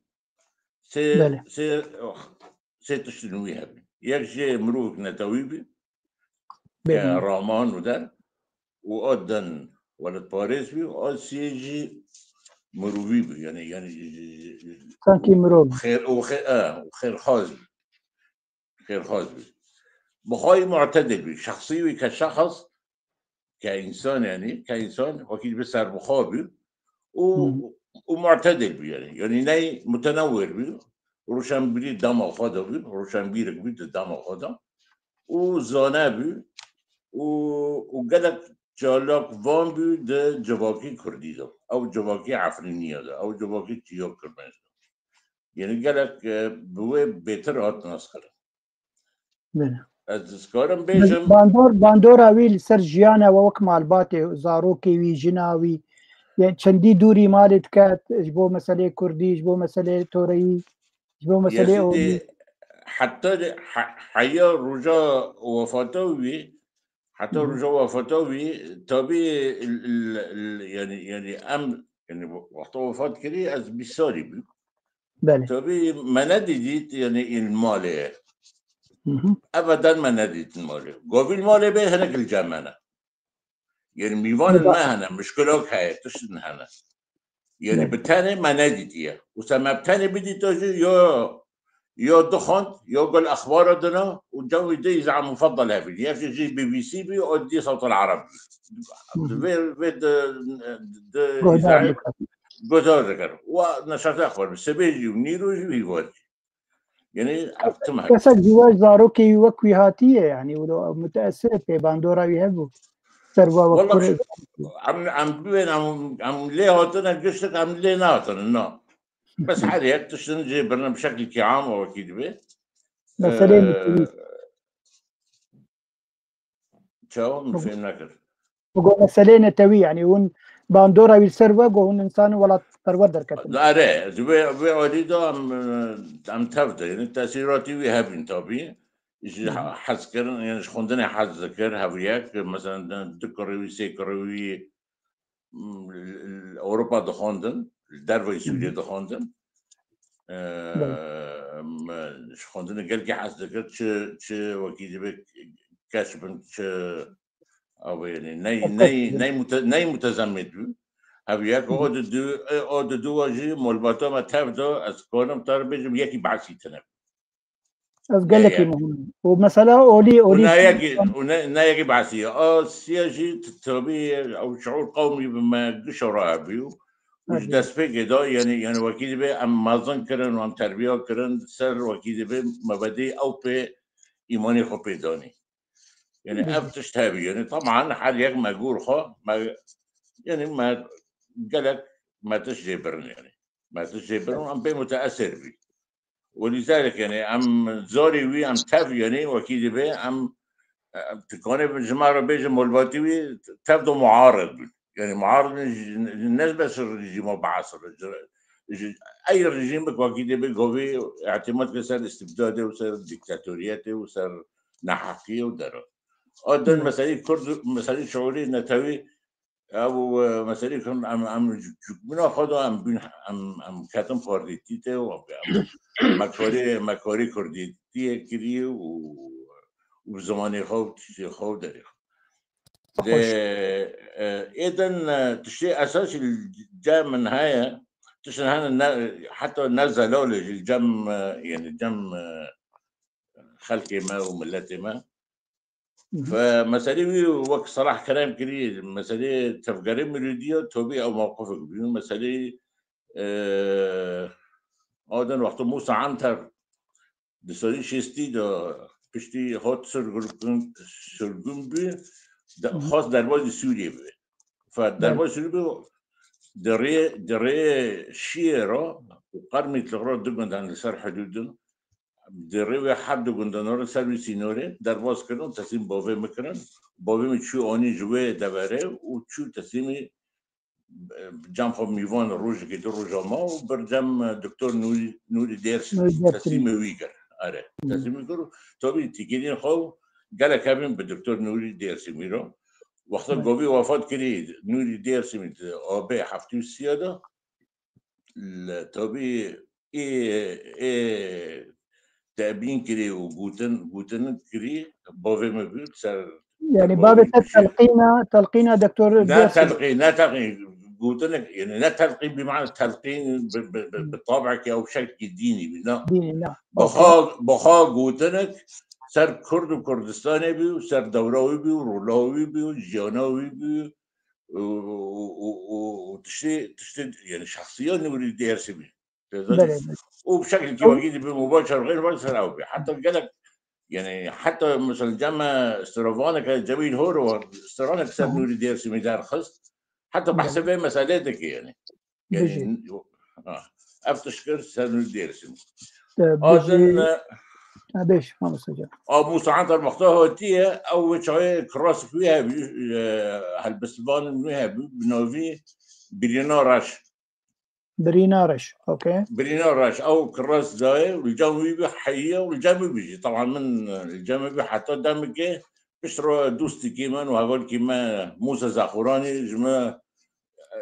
Sê, Belê. sê, oh, sê tiştên wî hebîn. Yek jê mirovek netewî bî, Belê. ke raman û der, û a din welatparêz bî, a sê jî mirovî bî. Yani, yani, Sankî mirov. xêr, û xê-, e, û xêrxaz bî. Xêrxaz bî. Bi xwe yî mu'tedil bî. Şexsî wî ke şexs, ke însan, yani, ke însan, wekî bi serbixwe bî û, Hmm. û mu'tedil bî, yani. Yani, ney mutenewwir bî. Roşenbîrî dema xwe de bî, roşenbîrek bî di dema xwe de. Û zane bî û, û gelek çalak van bî di civakî kurdî de. Ew civakî Efrîniye de, ew civakî çiya Kirmêj de. Yani gelek, e, bi wê bêtir hat naskirin. Belê. Ez dikarim bêjim. Bandor, bandora wî li ser jiyana we wek malbatê, zarokê wî, jina wî, yani çendî dûrî malê diket, ji bo meselê kurdî, ji bo meselê toreyî, ji bo meselê Yazîdê, heta de, he-, heya roja wefata wî, heta Hı hı. roja wefata wî, tabî, il, il, il, yani, yani em, yani wexta wefat kirî, ez bîst salî bûm. Belê. Tabî me nedîdît, yani, il malê. Hı hı. Ebeden me nedîtin malê. Govîl malê bê hinek li cem me ne. Yani mîvanên Belê. me hene, mişkilok heye, tiştin hene. Yani Belê. bi tenê me nedîtiye. Û se me bi tenê bidîta jî, yo, yo dixwend, yo gel exbara dina û cewî dê îzan mufaddal hevî. Yekî jî B B C bî, o dî Sewt El Arab bî. Hı hı. Vê, vê de, de Guhdar îzayê dikir. guhdar dikir. Wa neşata xwe bi sibê jî û nîro jî wî var jî. Yani ev tim hek. Kesek ji we zarokê wî wek wî hatiye, yani, wilo muteesir tê bandora wî hebû. Ser we wek Wala kurê. şu, em, em bibên, em, em lê hatine giştik, em lê nehatine, na. Bes her yek tiştin jê birine bi şeklekî am û wekî dibe. Meseleyê Ee, netewî. Çawa min Bû- fêm nekir? Bû go meseleyê netewî, yani hûn bandora wî ser we go hûn însan welatperwer derketin. Erê, ji vê, vê alî de em, em tev de, yani tesîratî wî hebîn tabî. Ji Hı hı. hez kirin, yani ji xwendinê hez dikir, heviyek, mesela du kurê wî, sê kurê wî, m, li, li Ewropa dixwendin, li derveyî Sûriyê dixwendin. Ee, me ji xwendinê gelkî hez dikir, çi, çi wekî dibe keş bin, çi ew ê, yani, ney, ney, ney mute-, ney mutezemmit bû. Ev yek, o didu, e, o didu jî malbata me tev da, ez karim te bêjim, yekî behsî tine. Ez gelekî muhim. Û mesela olî, olî ne yekî, û ne, ne yekî behsî ye. A siya jî t-, tabî ew şiûr qewmî bi me gişa re hebî û, û ji destpêkê de, yani, yani wekî dibe em mezin kirin û em terbiya kirin, ser wekî dibe me vedî ew pê îmanê xwe pê danî. Yani ev tişt hebî. Yani taban her yek me gor xwe, me, yani me gelek me tişt jê birin yani. Me tişt jê birin, em pê muteesir bî. Welîzalik, yani, em zarê wî, em tev, yani, wekî dibe, em, em tikane ji me re bêjin, malbatî wî tev do muarid bin. Yani, muarid bin ji, ne bes ji rejîma Baas re, ji, ji ey rejîmek wekî dibe govî îtimat ke ser îstibdadê û ser dîktatoriyetê û ser neheqiyê û dero. A din meselê Kurd, meselê şiûrê netewî, ew, e, meselê Kurd, em, em ji çûkbûna xwe de em bûn, em, em ketin partîtî te û em, em, me karê, me karê kurdîtiyê kirî û, û bi zimanê xwe û tiştê xwe û derê xwe. Lê, e, ê din, e, tiştê esasî li cem min heye, tiştin hene ne, heta ne zelalê jî li cem, e, yani cem, e, xelkê me û miletê me. Ve meselê wî wek Salah Kerem kirî, meselê tevgerê Mirûdiya, tabî ew mewqifek bî. Meselê, e, a din wexta Musa Anter di salî şêstî de piştî hat sirgûn, sirgûn bû, de, xwest derbazî Sûriyê bibe. Fe derbazî Sûriyê bibe, di rê, di rê Şiyê re û Qermîtlix re du gundan li ser hidûd in. Di rê wê her du gundan re ser wî sînorê derbas kirin û teslîm bavê min kirin. Bavê min çû anî ji wê deverê û çû teslîmî, e, cem xwe mîvan rojekê du roja ma û bir cem, e, Doktor Nûrî, Nûrî Dêrsimî, Nûrî Dêrsimî, teslîmê wî kir. Are, teslîmî kir û tabî tîkilîn xwe gelek hebin bi Doktor Nûrî Dêrsimî re. Wexta govî wefat kirî, Nûrî Dêrsimî di abê heftê û sî de, li, tabî ê, ê tebîn kirî û gotin, gotin kirî, bavê min bû ser, yani bavê te telqîna, telqîna doktor ne Dêrsimî. Telqîn, ne telqîn, gotinek, yani ne telqîn bi mana telqîn bi, bi, bi, bi tabekî ew şekilî dînî bî, ne. Dînî, ne. Bi xwe, bi xwe gotinek ser Kurd û Kurdistanê bî û ser dewra wî bî û rola wî bî û jiyana wî bî û, û, û, û, û tiştê, tiştê, yani şexsiya Nûrî Dêrsimî. Belê. Û bi şekilkî wekî dibî mûbaşer xêr wer ser ew bî. Heta gelek, yani heta mesela cem me stravanek, Cemîl Horo, stranek ser Nûrî Dêrsimî derxist. Heta behsê vê meselê dike yani. Yani, ha, ev tişt kir ser Nûrî Dêrsimî. A din, e, ha, bêj, mamoste can. A Musa Anter wexta hatiye, ew wê çaxê kirasik wî hebî, e, helbestvan wî hebî, bi navî Birîna Reş. Birîna Reş, okey. Birîna Reş, ew kiras dayê, li cem wî bî heyiye û li cem wî bî jî. Taban min, e, li cem wî bî heta demekê, pişt re dostekî min û hevalkî me Mûsa Zexûranî ji min, e,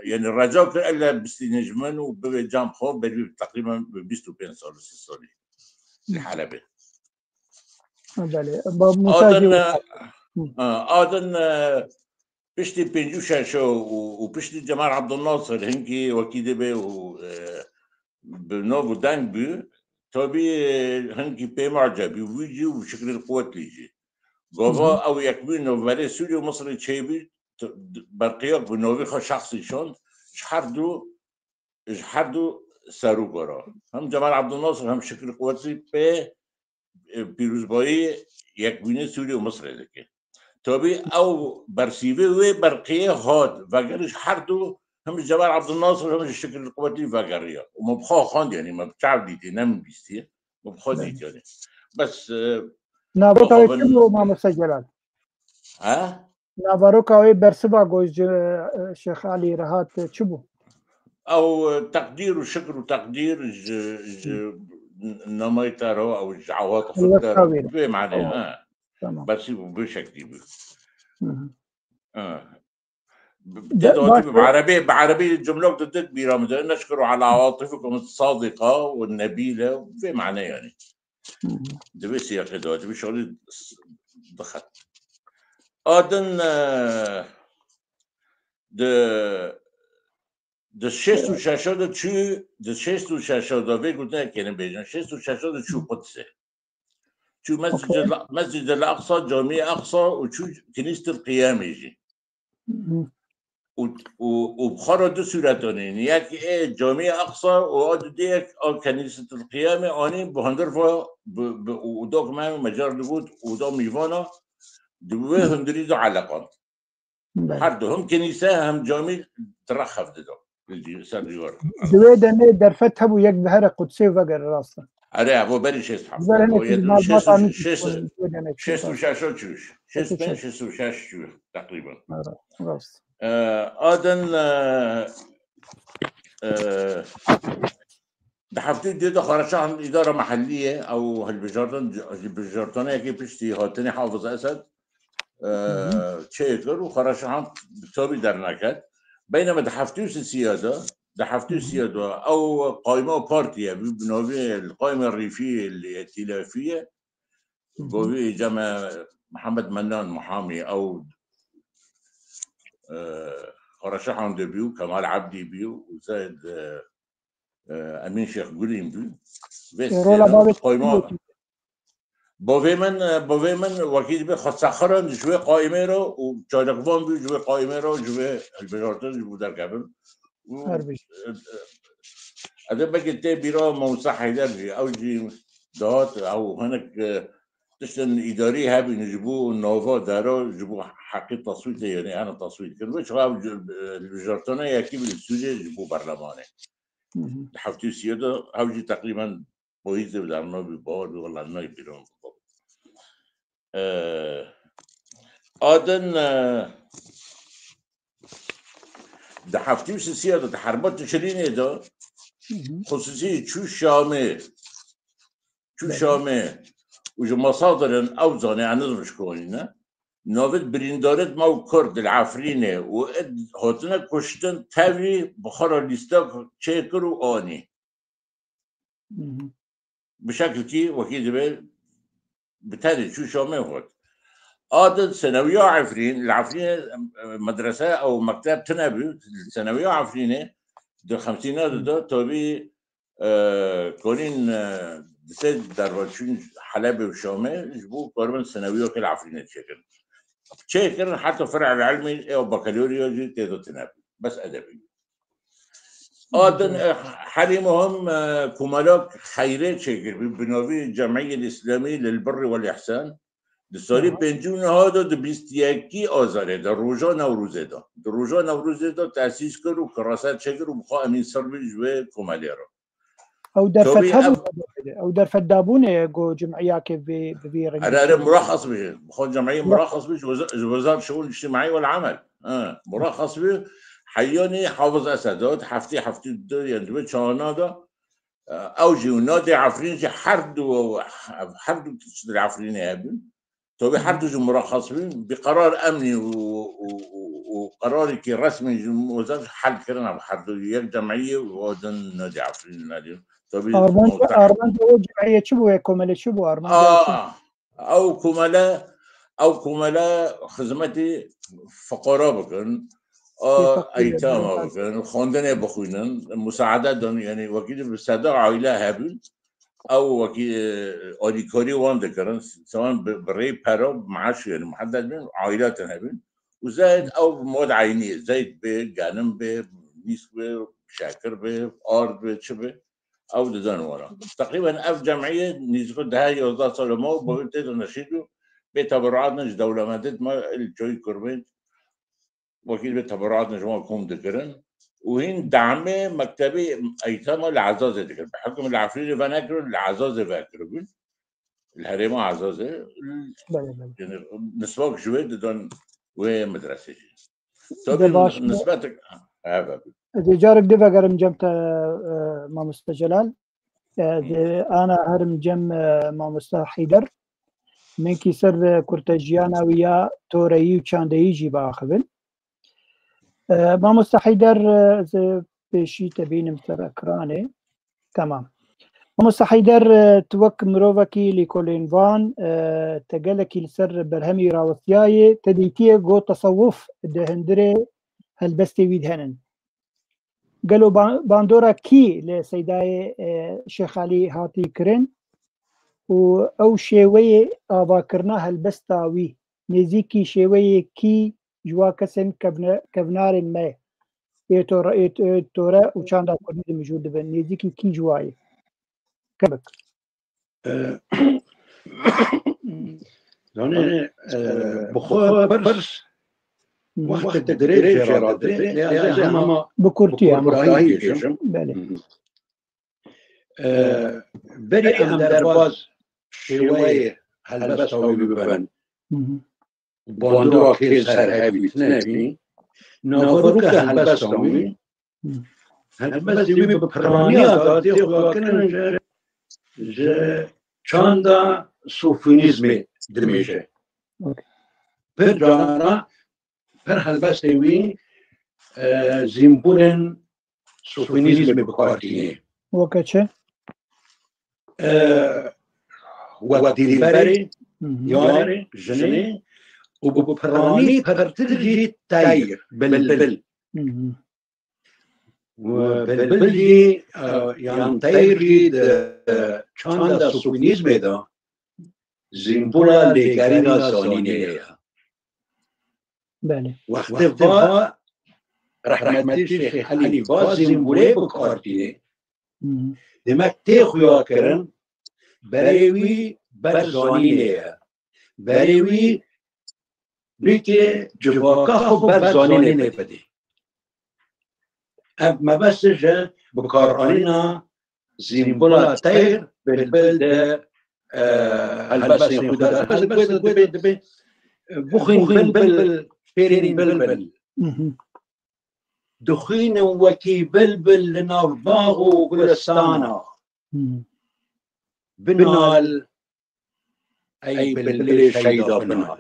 yani reca kir, elle bistîne ji min û bivê cem xwe berî teqrîben bi bîst û pênc sal, sî salî. Li Helebê. Belê. Ba Musa Adin, jî e, e, adin, e, piştî pêncî û şeş û, û piştî Cemal Abdulnasir hinkî wekî dibe û, e, bi nav û deng bû. Tabî, e, hinkî pê macebî wî jî û Şikrî Quwetlî jî. Gava ew yekbûn navberê Sûrî û Misirê çêbû, t-, d-, berqiyak bi navê xwe şexsî şand, ji her du, ji her du serok re. Hem Cemal Abdulnasir hem Şikrî Quwetlî pê, e, pîrozbayî yekbûnê Sûrî û Misirê dike. Tabî ew bersîvê wê berqiyê hat, vegerî ji her du, hem ji Cemal Abdulnasir hem ji Şikrî Quwetlî vegeriya. Û me bi xwe xwend, yani me bi çav dîtî, ne min bîstiye. Me bi xwe dît yani. Bes, e, Naveroka wê çi bû, mamoste Celal? He? Naveroka wê bersiva ku ji, e, Şêx Elî re hat, e, çi bû? Ew, e, teqdîr û şikir û teqdîr ji, ji namayê te re, ew ji ewata xwe te re, bi vê manê, ha. Tamam. Bersîv û bi şeklî bû. Hı hı. Ha. Tê de hatî bi erebî, bi erebî cumlok didit bîra min de, neşkuru ala atifikum sadiqa û nebîle, vê mane yanî. Di vê siyaqê de hatî, bi şorî dixet. Adin, e, di, di şêst û şeş de çû, di şêst û şeş de vê gotinekê ne bêjin, şêst û şeş de çû Qudsê. Çû Mescid, Mescid el Aqsa, Camî Aqsa û çû Kinîstil Qiyamê jî. Û, û, û bi xwe re du sûret anîn. Yek ê Camî Aqsa û a dudiyek a Kenîsetil Qiyamê anîn, bi hundir ve, bi, bi, û, û dok me mecar digot û da mîvana, di wê hundirî de eleqand. Her du, hem kenîse hem camî di rex hev dido. Li cî-, ser cîwar. Di wê demê derfet hebû yek bihere Qudsê û vegere, rast e. Erê, evo berî şêst heft. Ji ber hinek O yê malbata şêst û, min şêst, şêst û şeş çûş. Şêst û pênc, şêst û şeş çûş teqrîben. Rast. E, adin, e, e, di heftê û duyê de xwereşa îdara mehellî ye, ew hilbijartin, hilbijartinekê piştî hatinê Hafiz Esed, e, çêkir û xwereşa han bi tabî derneket. Beyneme di heftê û sisiya de, di heftê û sisiya de ew qayma partî ye, bi, bi navê li qayma Rîfî li Tîlefî ye. Govî cem e Mihemed Mennan Muhamî, ew, e, xwereşa han de bî û Kemal Ebdî bî û Zeyd, e, e, Emîn Şêx Gulîn bû. Vê Ê, rola sêran bavê qayma. Bavê min, e, bavê min wekî dibe xwe sexirin ji wê qaîmê re û çalakvan bû ji wê qaîmê re, ji wê hilbijartin ji bo derkevin. Û, Her bî. e, e, ez ê belkî tê bîra Mamoste Heyder jî, ew jî dihat, ew hinek, e, tiştên îdarî hebîn ji bo nava dera, ji bo heqî teswîtê, yanî hene teswît kirin. Wê çawa ew ji, e, hilbijartina yekî bû li Sûriyê ji bo berlemanê. Hı hı. Di heftê û siyê de ew jî teqrîben Bo hîzê bi dernabî, bawer bî, wela nayê bîran bû. E, adin, e, di heftê û sisiya de, di herba Tişrînê de, Hı hı. xusûsî çû Şamê, çû Belê. Şamê û ji masadirin ew zanê, eniz mişkonîne. Navê birîndarêt ma û Kurd li Efrînê û id hatine kuştin tevî bi xwe re lîstek çêkir û anî. Hı hı. Bi şekilkî wekî divê bi tenê çû Şamê got. A di senewiya Efrîn, li Efrînê, e, medrese ew mekteb tune bû, senewiya Efrînê di xemsîna de de tabî, e, konîn, e, di sê derve çûn Helebê û Şamê ji bo karibin senewiyokê li Efrînê çêkirin. Çêkirin heta fer'el ilmî ê bakaloriya jî tê de tune bû. Bes edebî. Adin, e, herî muhim, e, komelak xeyrê çêkiribû, bi navî Cemiyet Îslamî lil Birri wel Îhsan. Di salî Aha. pêncî û neh de, di bîst û yekî Azarê de, roja Newrozê de. Di roja Newrozê de tesîs kir û kirase çêkir û bi xwe Emîn Sir bû ji wê komelê re. Ew derfet Tabî hebû, ev ew derfet dabûne ku cimiyakê vê, bi vî rengî Erê, erê, çêkir. Muraxas bû. Bi xwe cemiyê Muraxas. Muraxas bû, ji weza-, ji Wezar Şuûn Îctimai wel Amel. Ha, muraxas bû, heyanî Hafiz Esed û heftê heftê du, yani, di wê çaxana de, e, ew jî û Nadê Efrîn jî her du, her du tişt li Efrînê hebûn. Tabî her du jî muraxas bûn, bi qerar emnî û, û, û, û qerarekî resmî ji Wezar hel kirin ev her du, yek cemiyê û din Nadê Efrîn nedî. Tabî Armanca, armanca wê cemiyê çi bû, wê komelê çi bû, armanca wê çi? A, Ew komele, ew komele xizmetî fiqara bikin, a, Fîqî eytama bikin. bikin, xwendinê bixwînin, musaade din, yani wekî di bi seda aîle hebûn, ew wekî, e, alîkarî wan dikirin, sewan bi, bi rê pera, maaş, yani muhedded bin, aîletin hebûn. Û zeyt ew mad eynî, zeyt bê, genim bê, nîsk bê, şekir bê, ard bê, çi bê. Ew didin wana. Teqrîben ev cemiyê nîzîka deh yazdeh sal ma û bavê tê de neşît û bê teberuatine ji dewlemendê dima li çoyî Kurmênc wekî bê teberuatine ji wan kom dikirin û hîn damê mektebê eytama li Ezazê dikirin. Bi hukm li Efrînê venekirin, li Ezazê vekiribûn. Li herêma Ezazê, Belê, belê. yani, nisbak ji wê didin wê medresê jî. Tabii, de baş e. Nisbetek, evet. Ez ê carek dê vegerim cem te, e, Mamoste Celal. E, ez ê ana herim cem, e, Mamoste Heyder. Minkî ser, e, kurtejiyana wî ya toreyî û çandeyî jî biaxivin. E, Mamoste Heyder, e, ez ê pêşî te bînim ser ekranê. Tamam. Mamoste Heyder, e, tu wek mirovekî lêkolînvan, e, te gelekî li ser berhemî rawestiyayê, te dîtiye ku tesewuf di hundirê helbestê wî de henin. Gelo ba-, bandora kî li Seydayê, e, Şêx Elî hatî kirin û ew şêweyê avakirina helbesta wî nêzîkî şêweyê kî ji wa kesên kevne-, kevnarên me yê tore, yê t-, yê tore û çanda kurdî de mijûl dibin? Nêzîkî kî ji wa ye? Kevik. E, yani, e, bi xwe pirs wextek dirêj jê re dibe, lê ez ê hema Bi kurtî, bi ama. kurtahî bêjim. Belê. E, berî em derbaz şêweyê helbesta wî bibin. Hı hı. Bandora kê ser hevî tune bî, naveroka helbesta wî, Hı. helbestê wî bi piraniya de tê xuyakirin ji, ji çanda sofînîzmê dimêje. Okey. Pir cara, pir helbestê wî, e, zîmbolên sofînîzmê bi kar tîne. Weke çi? E, wek dîlberê, Hı hı. yarê, jinê û bi piranî pirtir jî teyr, bilbil. Hı hı. Û bilbil jî, e, yan teyr jî di çanda sofînîzmê de zîmbola lêgerîna zanînê ye. Belê. Wextê va rehmetî Şêx Elî va zîmbolê bi kar tîne. Hı hı. Demek tê xuya kirin, berê wî ber zanînê ye. Berê wî bike civaka xwe ber zanînê bide. Ev mebest ji bikaranîna zîmbola teyr, bilbil di, e, helbestên xwe de. Helbest wê de dibê, dibê, e, bixwîn bilbil, fêrîn bilbil. Hı hı. Dixwînin wekî bilbil li nav bax û gulistana. Hı. Binal, ey bilbilê şeyda binal.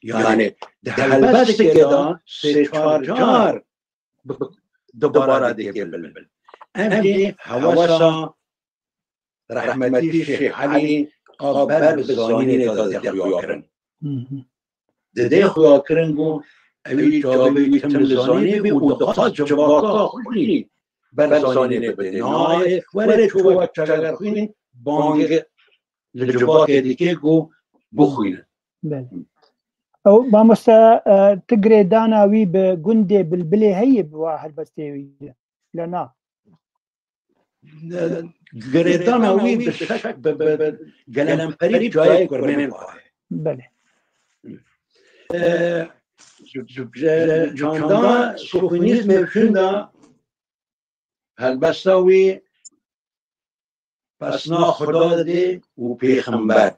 Yani, di helbestekê de sê çar car bi-, dubara dike bilbil. Em jî hewesa rehmetî Şêx Elî a ber bi zanînê de dide xuya kirin. Hı hı. Dide xuya kirin ku ewî çavê wî tim li zanînê bî û dixwest civaka xwe jî ber zanînê bide. Nayê were çû wek çegerxwînê bang li civakê dike ku bixwînin. Belê. Ew mamoste, e, tu girêdana wî bi gundê Bilbilê heye bi wa helbestê wî de? Le na? Girêdana wî bi şek, bi, bi, bi gelemperî cayê kurmên xwe heye. Belê. E, ji, ji, ji çanda sofînîzmê şûnda helbesta wî pesna Xuda didê û pêxember.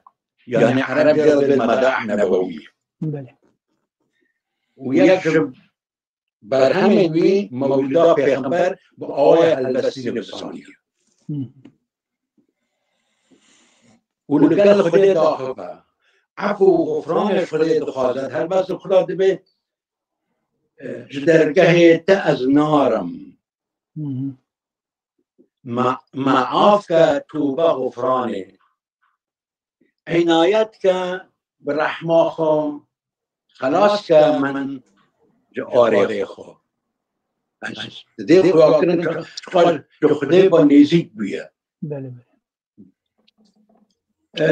Yani Erebca dibê medah nebewî. Belê. Û yek ji berhemên wî Mewlida Pêxember bi awayê helbestî nivîsandiye. Hı. Û li gel Xwedê daxive. Efû û xufranê ji Xwedê dixwaze. Helbest li Xuda dibê, e, ji dergehê te ez narim. Hı hı. Me, me af ke, tobe, xufranê. Înayet ke, bi rehma xwe xelas ke min ji arê xwe. Ez didê xuya kirin, çiqas ji Xwedê ve nêzîk bûye. Belê, belê. E,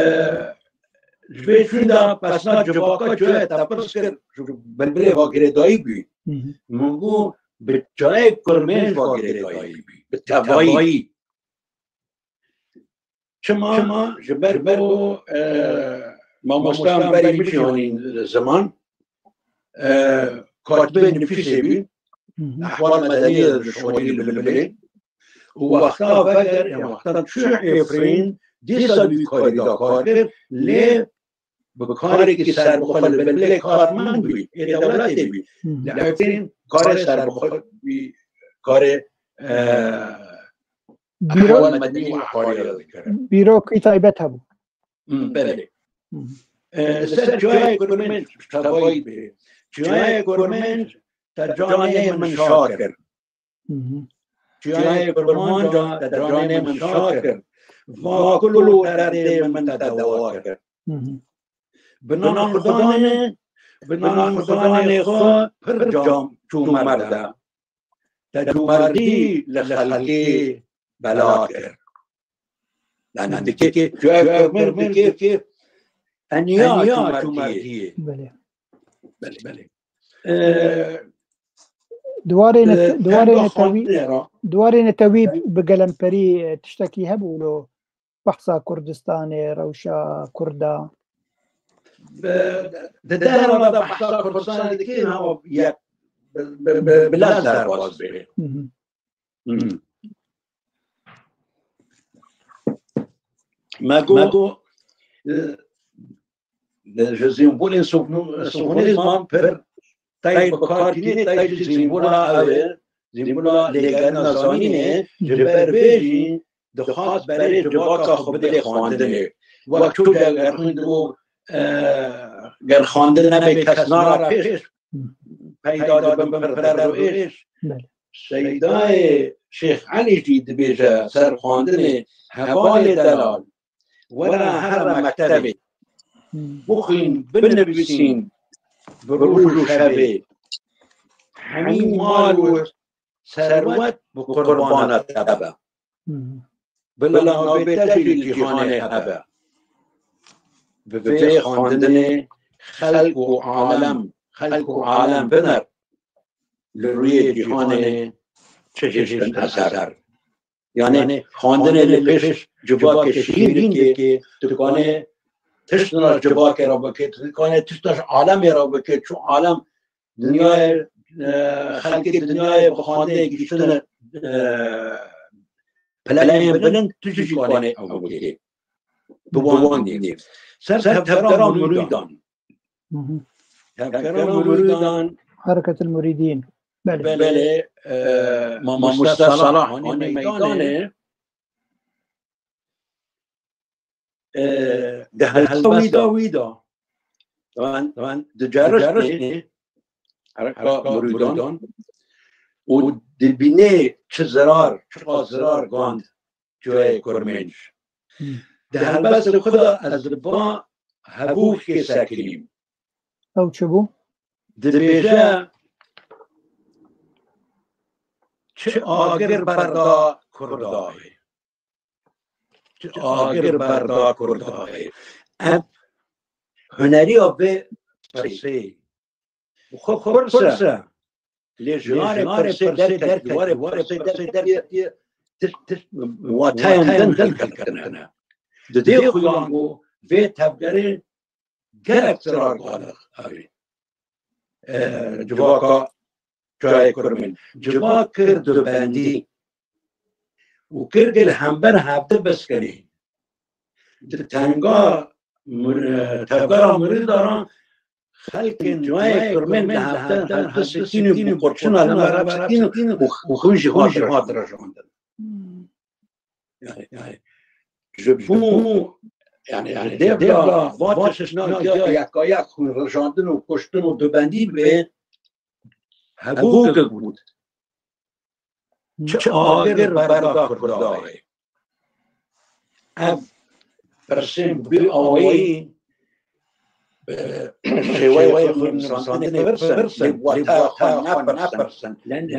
ji vê şûnda pesna civaka çi ye, te pirs kir, ji Bilbilê ve girêdayî bû. Hı hı. Min got, bi çayê kurmên ve girêdayî bû. Bi tevayî. Çima? Çima? Ji ber ku, e, mamosteyan berî min jî anîn ziman, e, katibê nifîsê bû, Hı hı. ehwal medenî de dişonî li Bilbilê. Û wexta veger, ya wexta çû Efrîn, dîsa wî karî da kar kir, lê bi karekî serbixwe li Bilbilê kar mend bû, ê dewletê bû. Hı hı. Li Efrîn karê serbixwe bî, karê, e, Bîro-, ehwal medenî û ehwalî re dikirin. Bîrokî taybet hebû. Hmm, belê. Hı hı. E, li ser çiyayê Kurmenc, tevayî bê. Çiyayê Kurmenc, te canê min şa kir. Çiyayê kurmanca te canê min şa kir. Va kul û derdê min te dewa kir. Bi nan xudanê, bi nan xudanê xwe pir cam çû merde. Te cûmerdî li xelkê bela kir. Yani dikê, çiyayê kurmin dikê eniya cûmerdiyê. Belê. Belê, belê. Ee, Diwarê ne, e, diwarê ne tewî, diwarê ne tewî bi gelemperî, e, tiştekî hebû lo behsa Kurdistanê, rewşa Kurda. Di dehra de behsa Kurdistanê dikin, ha, yek bi, bi, bi, bila derbas bê. Me got, e, ji zîmbolên sofûnîzman pir tey bi kar tîne, tey jî zîmbola ew e, zîmbola lêgerîna zanînê, ji ber vê jî dixwast berê civaka xwe bidê xwendinê. Wek çû ger xwendibû, e, ger xwendin nebe kes nara pêş, peyda dibin pir derv û êş. Seydayê Şêx Elî jî dibêje ser xwendinê hevalê delal, were here mektebê, bixwîn, binivîsîn bi roj û şevê, hemî mal û serwet bi qurbana te be. Bila navê te jî li cîhanê hebe. Bi vê xwendinê xelk û alem, xelk û alem biner li rûyê cîhanê çi hiştin eser. Yani xwendinê li pêş civakê şîrînkê, tu kanê tiştna civakê re bike, tu kanê tiştna alemê re bike, çû alem dinyayê, e, xelkê dinyayê bi xwendinê gihîştine, e, pileyên bilind, tu jî kanê ew bikê. Bi wan nî. Ser tevgera mirûdan. Tevgera mirûdan. Hareketul Murîdîn. Belê. Belê, e, mamoste Salah anî meydanê. E, di helbesta wî de, ben, ben diceriştê hereka mirûdan û dibînê çi zirar, çiqas zirar gand ciyayê kurmênc. Di helbestê xwe de ez li ba hevûkê sekirîm. Ew çi bû? Dibêje, çi agir berda Kurda. Çi agir berda Kurda. Ev huneriya vê pirsê. Bi xwe pirs e. Lê ji narê pirsê derketî, warê pirsê derketiye, tişt, tişt, wateyan din hilketine. Di dê xuyan ku vê tevgerê gelek zirar galix evê. E, civaka çiyayê kurmên. Civak kir dubendî û kir ku li hember hevdi biskinê. Di tenga mir-, e, tevgera mirîdaran xelkên ciyayê kurmên li hevdi, hevdi sikîn û bi qurçina li me re çikîn û, û xwîn jî hat rijandin. Yani, yani, ji bo, yani, yani, dêvla va tiştna ya yeka yek xwîn rijandin û kuştin û dubendî bê, hevûkek bût. Çi agir berda Kurdayê. Ev pirsên bi awayî, e, şêweyê xwe nivîsandinê pirs e, lê wateya xwe nepirsin.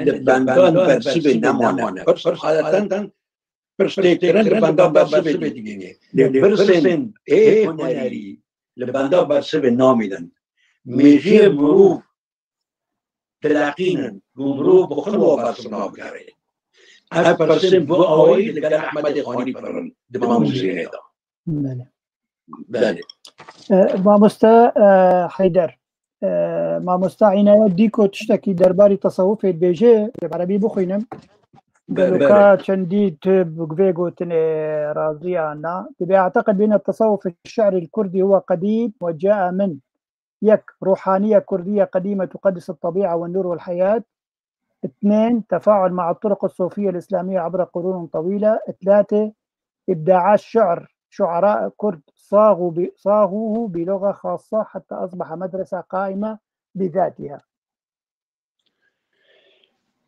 Li benda bersivê nemane. Pirs adeten pirs tê kirin, li benda bersivê digihîne. Lê pirsên ê hunerî li benda bersivê namînin. Mêjiyê mirov dileqînin ku mirov bi xwe li wan bersiv nabigere. Ev pirsên bi awayî li gel Ehmedê Xanî pir in di Bamûzînê de. Belê. Belê. E, mamoste, e, Heyder, e, mamoste Înayet Dîko tiştekî derbarî tesewufê dibêje, li erebî bixwînim. Be-, Geloka belê. Çendî tu bi vê gotinê razî ya na? Dibê: أعتقد بأن التصوف الشعري الكردي هو قديم وجاء من يك روحانية كردية قديمة تقدس الطبيعة والنور والحياة. اثنين، تفاعل مع الطرق الصوفية الإسلامية عبر قرون طويلة. ثلاثة، إبداعات شعر شعراء كرد صاغوا ب-، صاغوه بلغة خاصة حتى أصبح مدرسة قائمة بذاتها.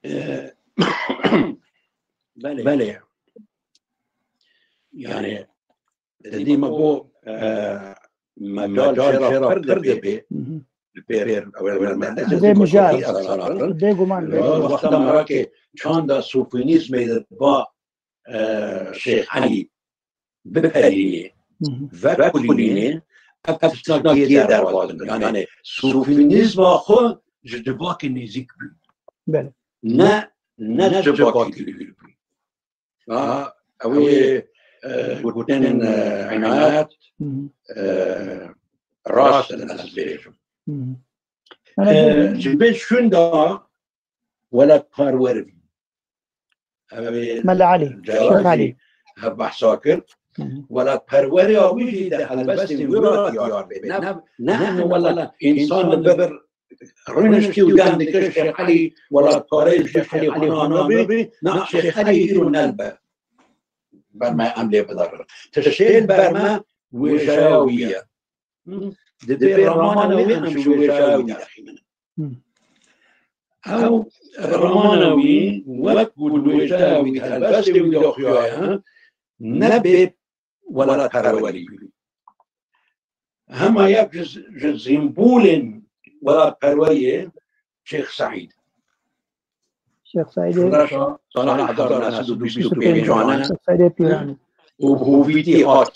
E, belê. Belê. Yani, dî me got, e, mecal jê re pir dibe. Li pêr, ew ê me Dibê mijal. Bêguman. Wexta me ra ke çanda sofînîzmê de ba, e, Şêx Elî biperînê, vekulînê, ev tiştna gê derbas bin. Yani, sofînîzma xwe ji civakê nêzîk bû. Belê. Ne, ne ji civakê dûr bû. Ha, ew ê, e, gotinên, e, Înayet, e, rast in, ez bêjim. E, ji bin şûnda welatparwer bî. Ev ê Mela Elî, Şêx Elî. Hev behsa kir. Welatperweriya wî jî di helbestên wî re diyar bê. Ne, ne, ne, wela însan li vir rûniştî û dem dike Şêx Elî welatparê, Şêx Elî hana bê, na Şêx Elî îro nel be. Ber me em lê bidarin. Tiştê li ber me wêjeya wî ye. Di vê remana wî em ji wêjeya wî derxînin. Ew remana wî wek ku di wêjeya wî, di helbestê wî de xuyaye, ne bê welatperwerî bû. Hema yek ji, ji sîmbolên welatperweriyê Şêx Seîd. Şêx Seîdê. Şoreşa sala hezar neh sed û bîst û pênc e. Şêx Seîdê Pîranî. Û bi hovîtî hat,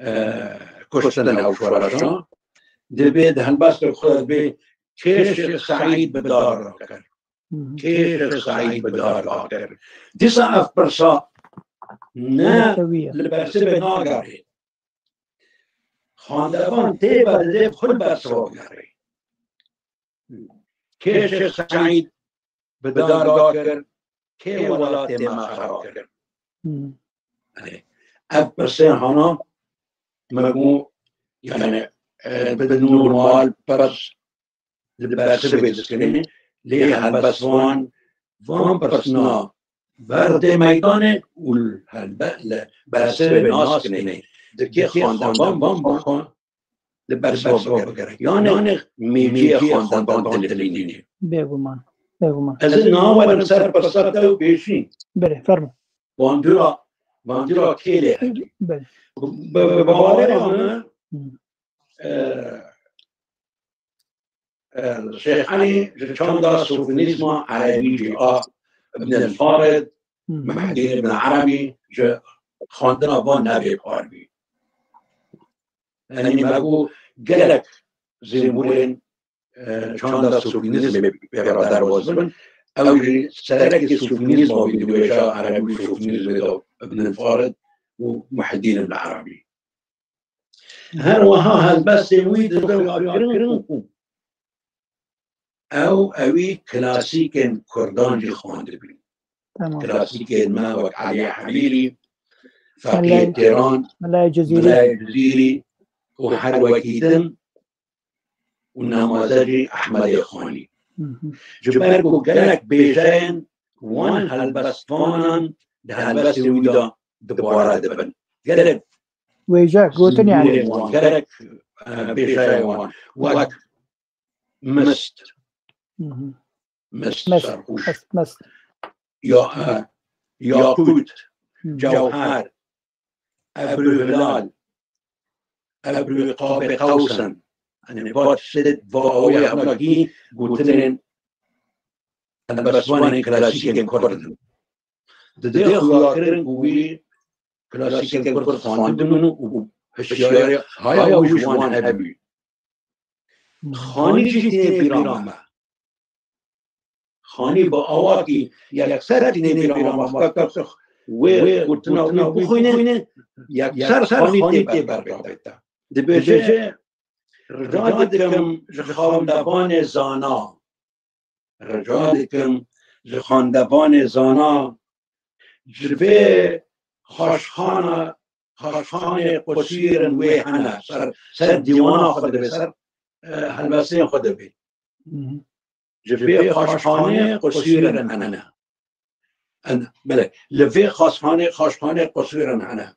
e, kuştin ew şoreşa. Divê di helbestê xwe de bê kê Şêx Seîd bi dar rakir. Kê Şêx Seîd bi dar rakir. Dîsa ev pirsa ne li bersivê nagere. Xwendevan tê ve didê xwe li ber çawa bigere. Kê Şêx Seîd bi dar dakir, kê welatê me xera kir? Yanî, ev pirsên hana me bû, yanî, e, bi normal pirs li bersivê dikirin, lê helbestvan van pirsna berdê meydanê û helbet li bersivê nas kirinê. Dikê xwendevan van bixwe li bersiva bigere. Yanê mêjiyê xwendevan dilînê. Bêguman, bêguman. Ez ê nawerim ser pirsa te û bêjî. Belê, fermo. Bandora, bandora kê lê heye? Belê. Bi, bi, bi bawerê me, e, Şêx Elî ji çanda sofînîzma erebî jî a Ibn el-Farid, Mehdî Ibn Erebî ji xwendina van nebê parvî. Yanî me got gelek zîmbolên, e, çanda sofînîzmê pê re derbas bin. Ew jî serekê sofînîzma wî di wêja erebî û sofînîzmê de Ibn el-Farid û Muhiddîn Ibn Erebî. Her wiha helbestên wî dide xuyakirin ku ew ewî klasîkên kurdan jî xwendibî. Tamam. Klasîkên me wek Elî Hemîrî, Feqiyê Têran, Melayê Cizîrî. Melayê Cizîrî û her wekî din û namaze jî Ehmedê Xanî. Ji ber ku gelek bêjeyên wan helbestvanan di helbestê wî de dubare dibin. Gerek wêje gotin yani. Wan, gerek, e, bêjeyên wan. Wek mist. Mist, mist, serxûş. Mist, mist. Ya, e, yaqût, cewher, ebrû hilal, ebrû qabê qewsen. Yanî, va tiştê va awê hevnakî gotinên helbestvanên klasîkên kurd in. Didê xuyakirin ku wî klasîkên kurd xwendibûn û hişyariya haya wî ji wan hebû. Xanî jî tîne bîra me. Xanî bi awakî yekser tîne bîra me. Wê gotina wî bixwîne, yekser Xanî tê ber bavê te. Dibêje, rica dikim ji xwendevanê zana. Rica dikim ji xwendevanê zana, ji vê xweşxana, xweşxanê qusîr in wê hene, ser, ser dîwana xwe divê, ser, e, helbestên xwe divê. Ji vê xweşxanê qusîr in hene. Hene, belê, li vê xweşxanê, xweşxanê qusîr in hene.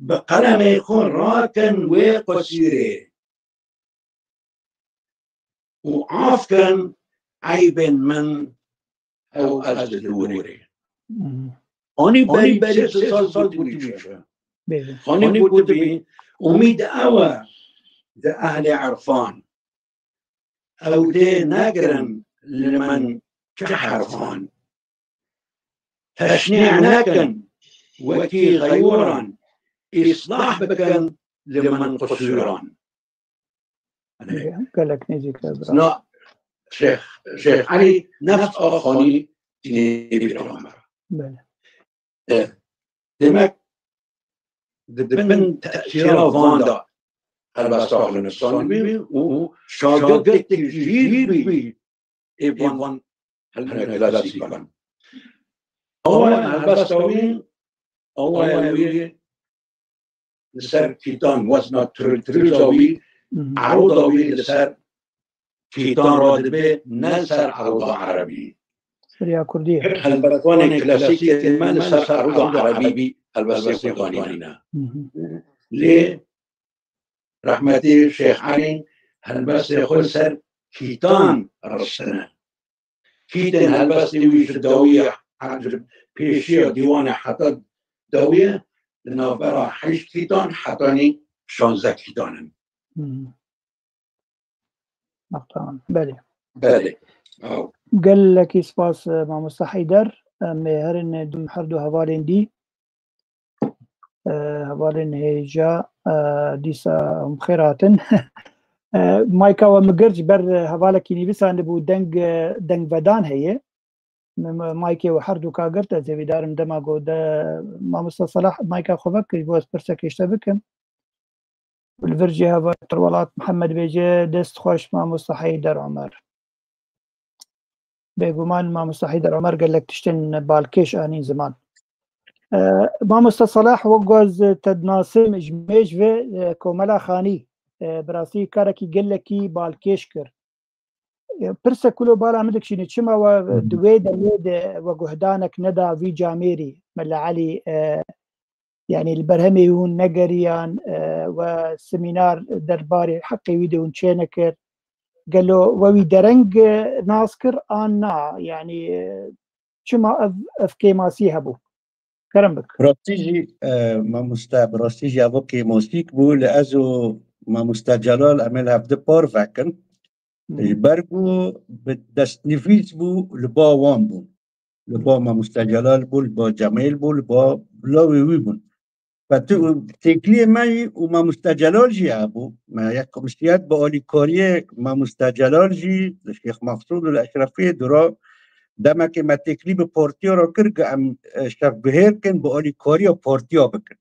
Bi qelemê xwe rakin wê qusîrê. Û af kin eybên min, ew ez li dûrê. Hanî berî berî sê sal gotibî çi? Hanî gotibî, umîd ew e di ehlê Irfan. Ew dê negirin li min çi herfan. Teşnî nekin wekî xeyûran, îslah bikin li min qusûran. Gelek nêzîk e, bira. Na, Şêx, Şêx Elî nefs a Xanî tînê bîra me. Belê. E, demek di bin tesîra van de helbesta xwe nivîsandibî û şagirdekî jîr bî ê van hilmê klasîkan. Awa helbesta wî, awa wî li ser kîtan wezna tiril tiril da wî, eroda wî li ser kîtan radibe, ne li ser eroda erebî. Ser ya kurdî ye. Helbestvanê klasîkê me li ser eroda erebî helbestê xwe danîne. Lê rehmetî Şêx Elî helbestê xwe li ser kîtan ristine. Kîtên helbestê wî ji dawiyê, ji pêşiya dîwanê heta dawiyê, li navbera heşt kîtan hetanî şazdeh kîtan in. Hmm. Tamam, belê. Belê. Ew. Gelekî spas, e, mamosta Heyder. Em ê herin, e, dûm her du hevalên dî. E, hevalên hêja, e, dîsa hûn bi xêr hatin. E, mayka we min girt, ji ber, e, hevalekî nivîsandibû deng, e, dengvedan heye. Min, min maykê we her du ka girt, ez hêvîdar im dema ku de mamosta Selah mayka xwe vekir, ji bo ez pirsek ji te bikim. Li vir jî heval Tirwelat Mihemed bêje, dest xweş mamosta Heyder Omer. Bêguman mamosta Heyder Omer gelek tiştên balkêş anîn ziman. E, mamosta Selah, wek ku ez te dinasim, ji mêj ve, e, Komela Xanî, e, bi rastî karekî gelekî balkêş kir. E, pirse ku li bala min dikişîne, çima we Hı hı. di wê demê de we guhdanek neda vî camêrî, Mela Elî, e, yanî li berhemê hûn negeriyan, e, we semînar derbarê heqê wî de hûn çênekir. Gelo we wî dereng, e, nas kir an na? Yanî, e, çima ev, ev kêmasî hebû? Kerem bik. Bi rastî jî, e, mamoste, bi rastî jî ev kêmasîk bû, li ez û mamoste Celal em ê li hevdi par vekin. Hmm. Ji ber ku bi destnivîs bû, li ba wan bû. Li ba mamoste Celal bû, li ba Cemêl bû, li ba lawê wî bûn. Ve tu têkiliyê me yî û mamoste Celal jî hebû. Me yek komîsiyet bi alîkariyê mamoste Celal jî, li Şêx Mexsûd û li Eşrefiyê dûra demekê me têkilî bi partiya re kir ku em, e, şevbihêr kin, bi alîkariya partiya bikin.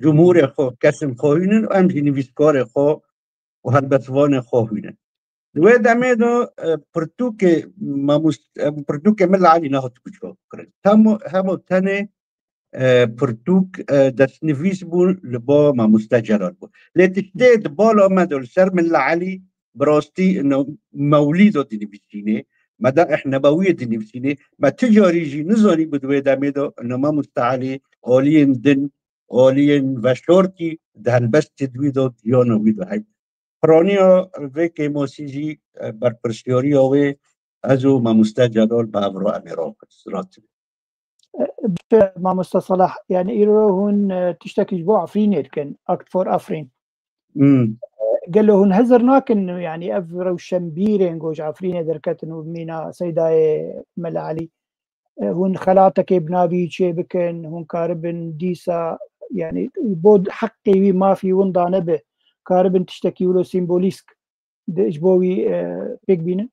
Cumhurê xwe, kesên xwe hînin û em jî nivîskarê xwe û helbestvanê xwe hînin. Di wê demê de, e, pirtûkê mamost-, e, pirtûkê Mela Elî nehat gucwa kirin. Hemo, hemo tenê, e, pirtûk, e, destnivîs bû li ba mamoste Celal bû. Lê tiştê di bala me de li ser Mela Elî bi rastî ino mewlîda dinivîsînê, Medaih Nebewiyê dinivîsînê, me ti carî jî nizanî bû di wê demê de ino mamoste Elî aliyên din, aliyên veşartî di helbestê di wî de, diyana wî de hey. Piraniya vê kêmasî jî, e, berpirsiyariya wê ez û mamoste Celal bi hev re em ê rakin, ratin. E, mamoste Salah, yani îro hûn, e, tiştekî ji bo Efrînê dikin, Act for Afrin. Hmm. Gelo hûn hizir nakin, yani ev rewşenbîrên ku ji Efrînê derketin û mîna Seydayê Mela Elî, e, hûn xelatekê bi navî çê bikin, hûn karibin dîsa, yani bo heqê wî, mafî winda nebe, karibin tiştekî wilo sîmbolîsk de ji bo wî, e, pêk bînin?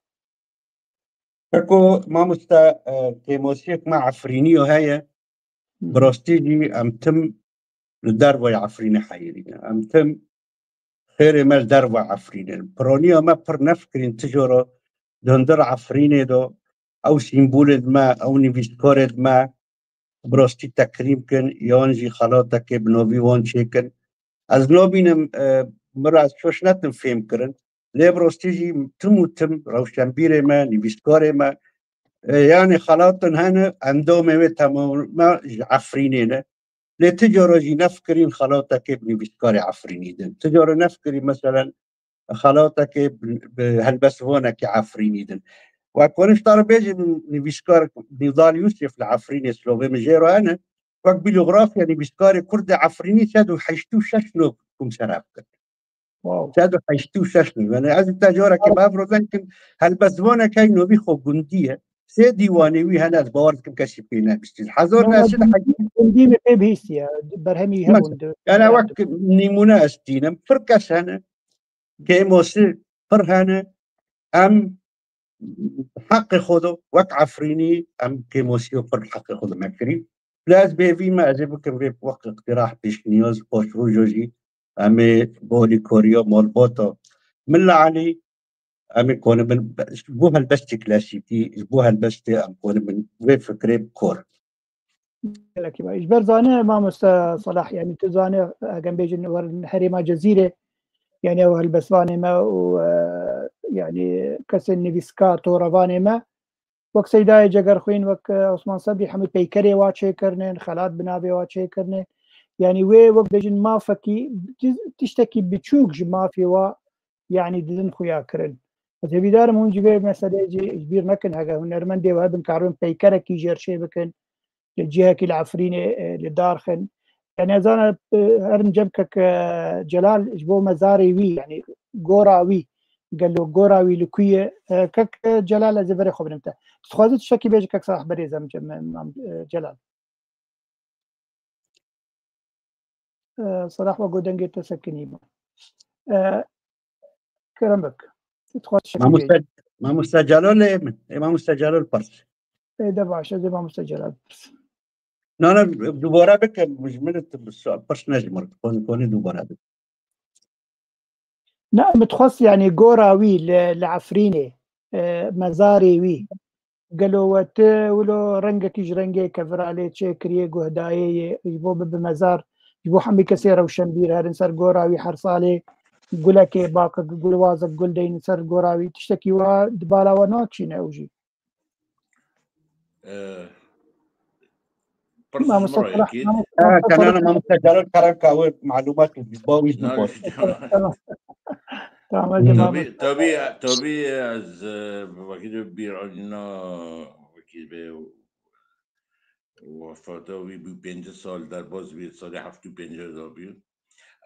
Peko mamoste, e, kêmosiyek me Efrîniyo heye. Hı hı. Bi rastî jî em tim li dervayê Efrînê heyirîne. Em tim xêrê me li derva Efrînê. Piraniya me pir nefikirîn tijara di hundir Efrînê de ew sîmbolên me, ew nivîskarên me bi rastî tekrîm kin yan jî xelatekê bi navî wan çêkin. Ez nabînim, e, min re ez şoş netin fêm kirin. Lê bi rastî jî tim û tim rewşenbîrê me, nivîskarê me, e, yanî xelatin hene, endamê wê temame ji Efrînê ne. Lê ti cara jî nefikirîn xelatekê bi nivîskarê Efrînî din. Ti cara nefikirîn, meselen, xelatekê bi, bi helbestvanekê Efrînî din. Wek hûn ji te re bêjin, nivîskar Nîdal Yûsif li Efrînê, silovê min jê re hene, wek bîlografya nivîskarê Kurd ê Efrînî sed û heştê û şeş nû komsera bikin. Wow. Sed û heştê û şeş nû. Yani ez te carekê me evrozen kim, helbestvanek hey novî xwe gundî ye. Sê dîwanê wî hene, ez bawer dikim kesî pê nebistî. Hezar neh sed û heştê. Gundî min pê bihîstiye. Berhemî hebûn. Yani wek nîmûne ez tînim. Pir kes hene. Kêmosî pir hene. Em heqê xwe de wek Efrînî em kêmosî û pir heqê xwe de me kirî. Lê ez bêvî me, ez ê bikim vê wek îqtirah, pêşniyaz, paşroja jî em ê bi alîkariya malbata Milla Elî, em ê konibin ji bo helbestê klasîkî, ji bo helbestê em konibin vê fikrê bi kor. Gelekî baş. Ji ber zane mamoste Salah, yani tu zane, eger bêjin werin herêma Cezîrê, yani ew helbestvanê me û, e, yani kesên nivîskar, torevanê me, wek Seydayê Cegerxwîn, wek, e, Osman Sebrî, hemî peykerê wa çêkirine, xelat bi navê wa çêkirine. Yani wê wek bêjin mafekî, tiştekî biçûk ji mafê wa, yani didin xuya kirin. Ez hêvîdar im hûn ji vê meseleyê jî ji bîr nekin, heke hunermendê we hebin, karibin peykerekî jêrşê bikin, li cihekî li Efrînê, e, li dar xin. Yani ez zana, e, herin cem kek, e, Celal ji bo mezarê wî, yani gora wî, gelo gora wî li ku ye? E, kek, e, Celal, ez ê berê xwe bidim te. Tu dixwazî tiştekî bêjî kek Salah berêzem cem, e, mam, e, Celal. E, Salah, we got dengê te sekinî bû. E, Kerem bik. Tu dixwazî tiştekî bêjî. Mamoste, Mamoste Celal ê min. Ê Mamoste Celal pirs. Ê de baş, ez ê Mamoste Celal pirs. Na, na, dubare bike, ji min re tu pirs nejmir. Konî, konî dubare bike. Na, min dixwest, yani gora wî li, li Efrînê, e, mezarê wî. Gelo we tu wilo rengekî ji rengê kevira lê çêkiriye, guhdayê yê, ji bo bibe mezar, ji bo hemî kesê rewşenbîr herin ser gora wî her salê gulekê, bak, gulwazek gul deynin ser gora wî, tiştekî wa di bala we naçîne ew jî. E, Mamoste Salah, Mamoste, Mamoste Kenana, Salah. Mamoste Celal, kerem ka we malumat û bawî zû. Tamam. Tamam, tamam. Tabii, tabii, tabii, ez, e, vakit bir anına vakit be wefata wî bû pêncî sal derbas bî, salê heft û pêncî de bî.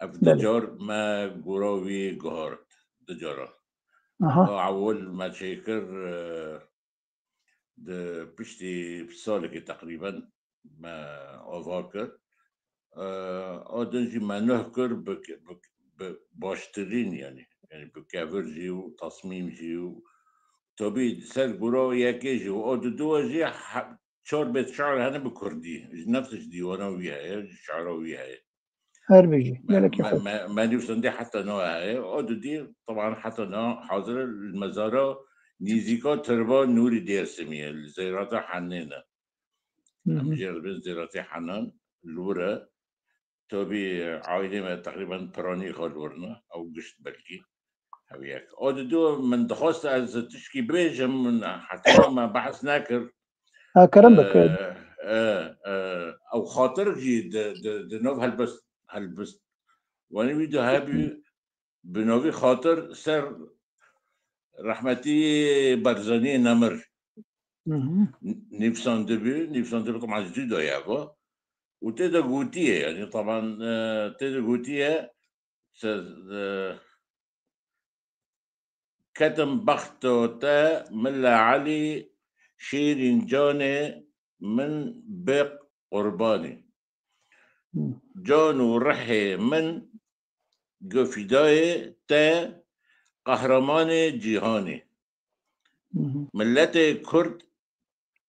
Ev Belê. Dicar me gora wî guhart. Dicara. Aha. Ewil me çêkir, e, di piştî salekê teqrîben me ava kir. E, a din jî me nuh kir bi, bi, bi baştirîn, yani. Yani bi kevir jî û tasmîm jî û tabî ser gora yekê jî û a di dua jî he-, çar bêt şe'ir hene bi kurdî. Ji nefs ji dîwana wî heye, ji şe'ra wî heye. Her bijî, Me, gelekî me, xweş. Me, me nivîsandî heta niha heye. O didî, teban heta niha hazir e, li mezara nîzîka Tirba Nûrî Dêrsimî ye, li Zêrata Henê ne. Hı hı. Em jê re dibên Zêratê Henan, li wir e. Tabî aîlê me teqrîben piranî xwe li wir ne, ew gişt belkî. Ew yek. O didu min dixwest ez tişkî bêjim, min heta me behs nekir. Ha, kerem bike. E, e, e, ew xatir jî di, di, di nav helbest, helbest. Wanî wî de hebî bi navî xatir ser rehmetî Barzanî Nemir. Hı hı. N-, nivîsandibû, nivîsandibû, teman jî daye va. Û tê de gotiye, yani, teman, e, tê de gotiye, se-, e, ketim bexto te, Milla Elî, şêrîn canê min bê qurbanî. Hı. Can û rihê min gofîdayê te, qehremanê cîhanê. Hı hı. Milletê Kurd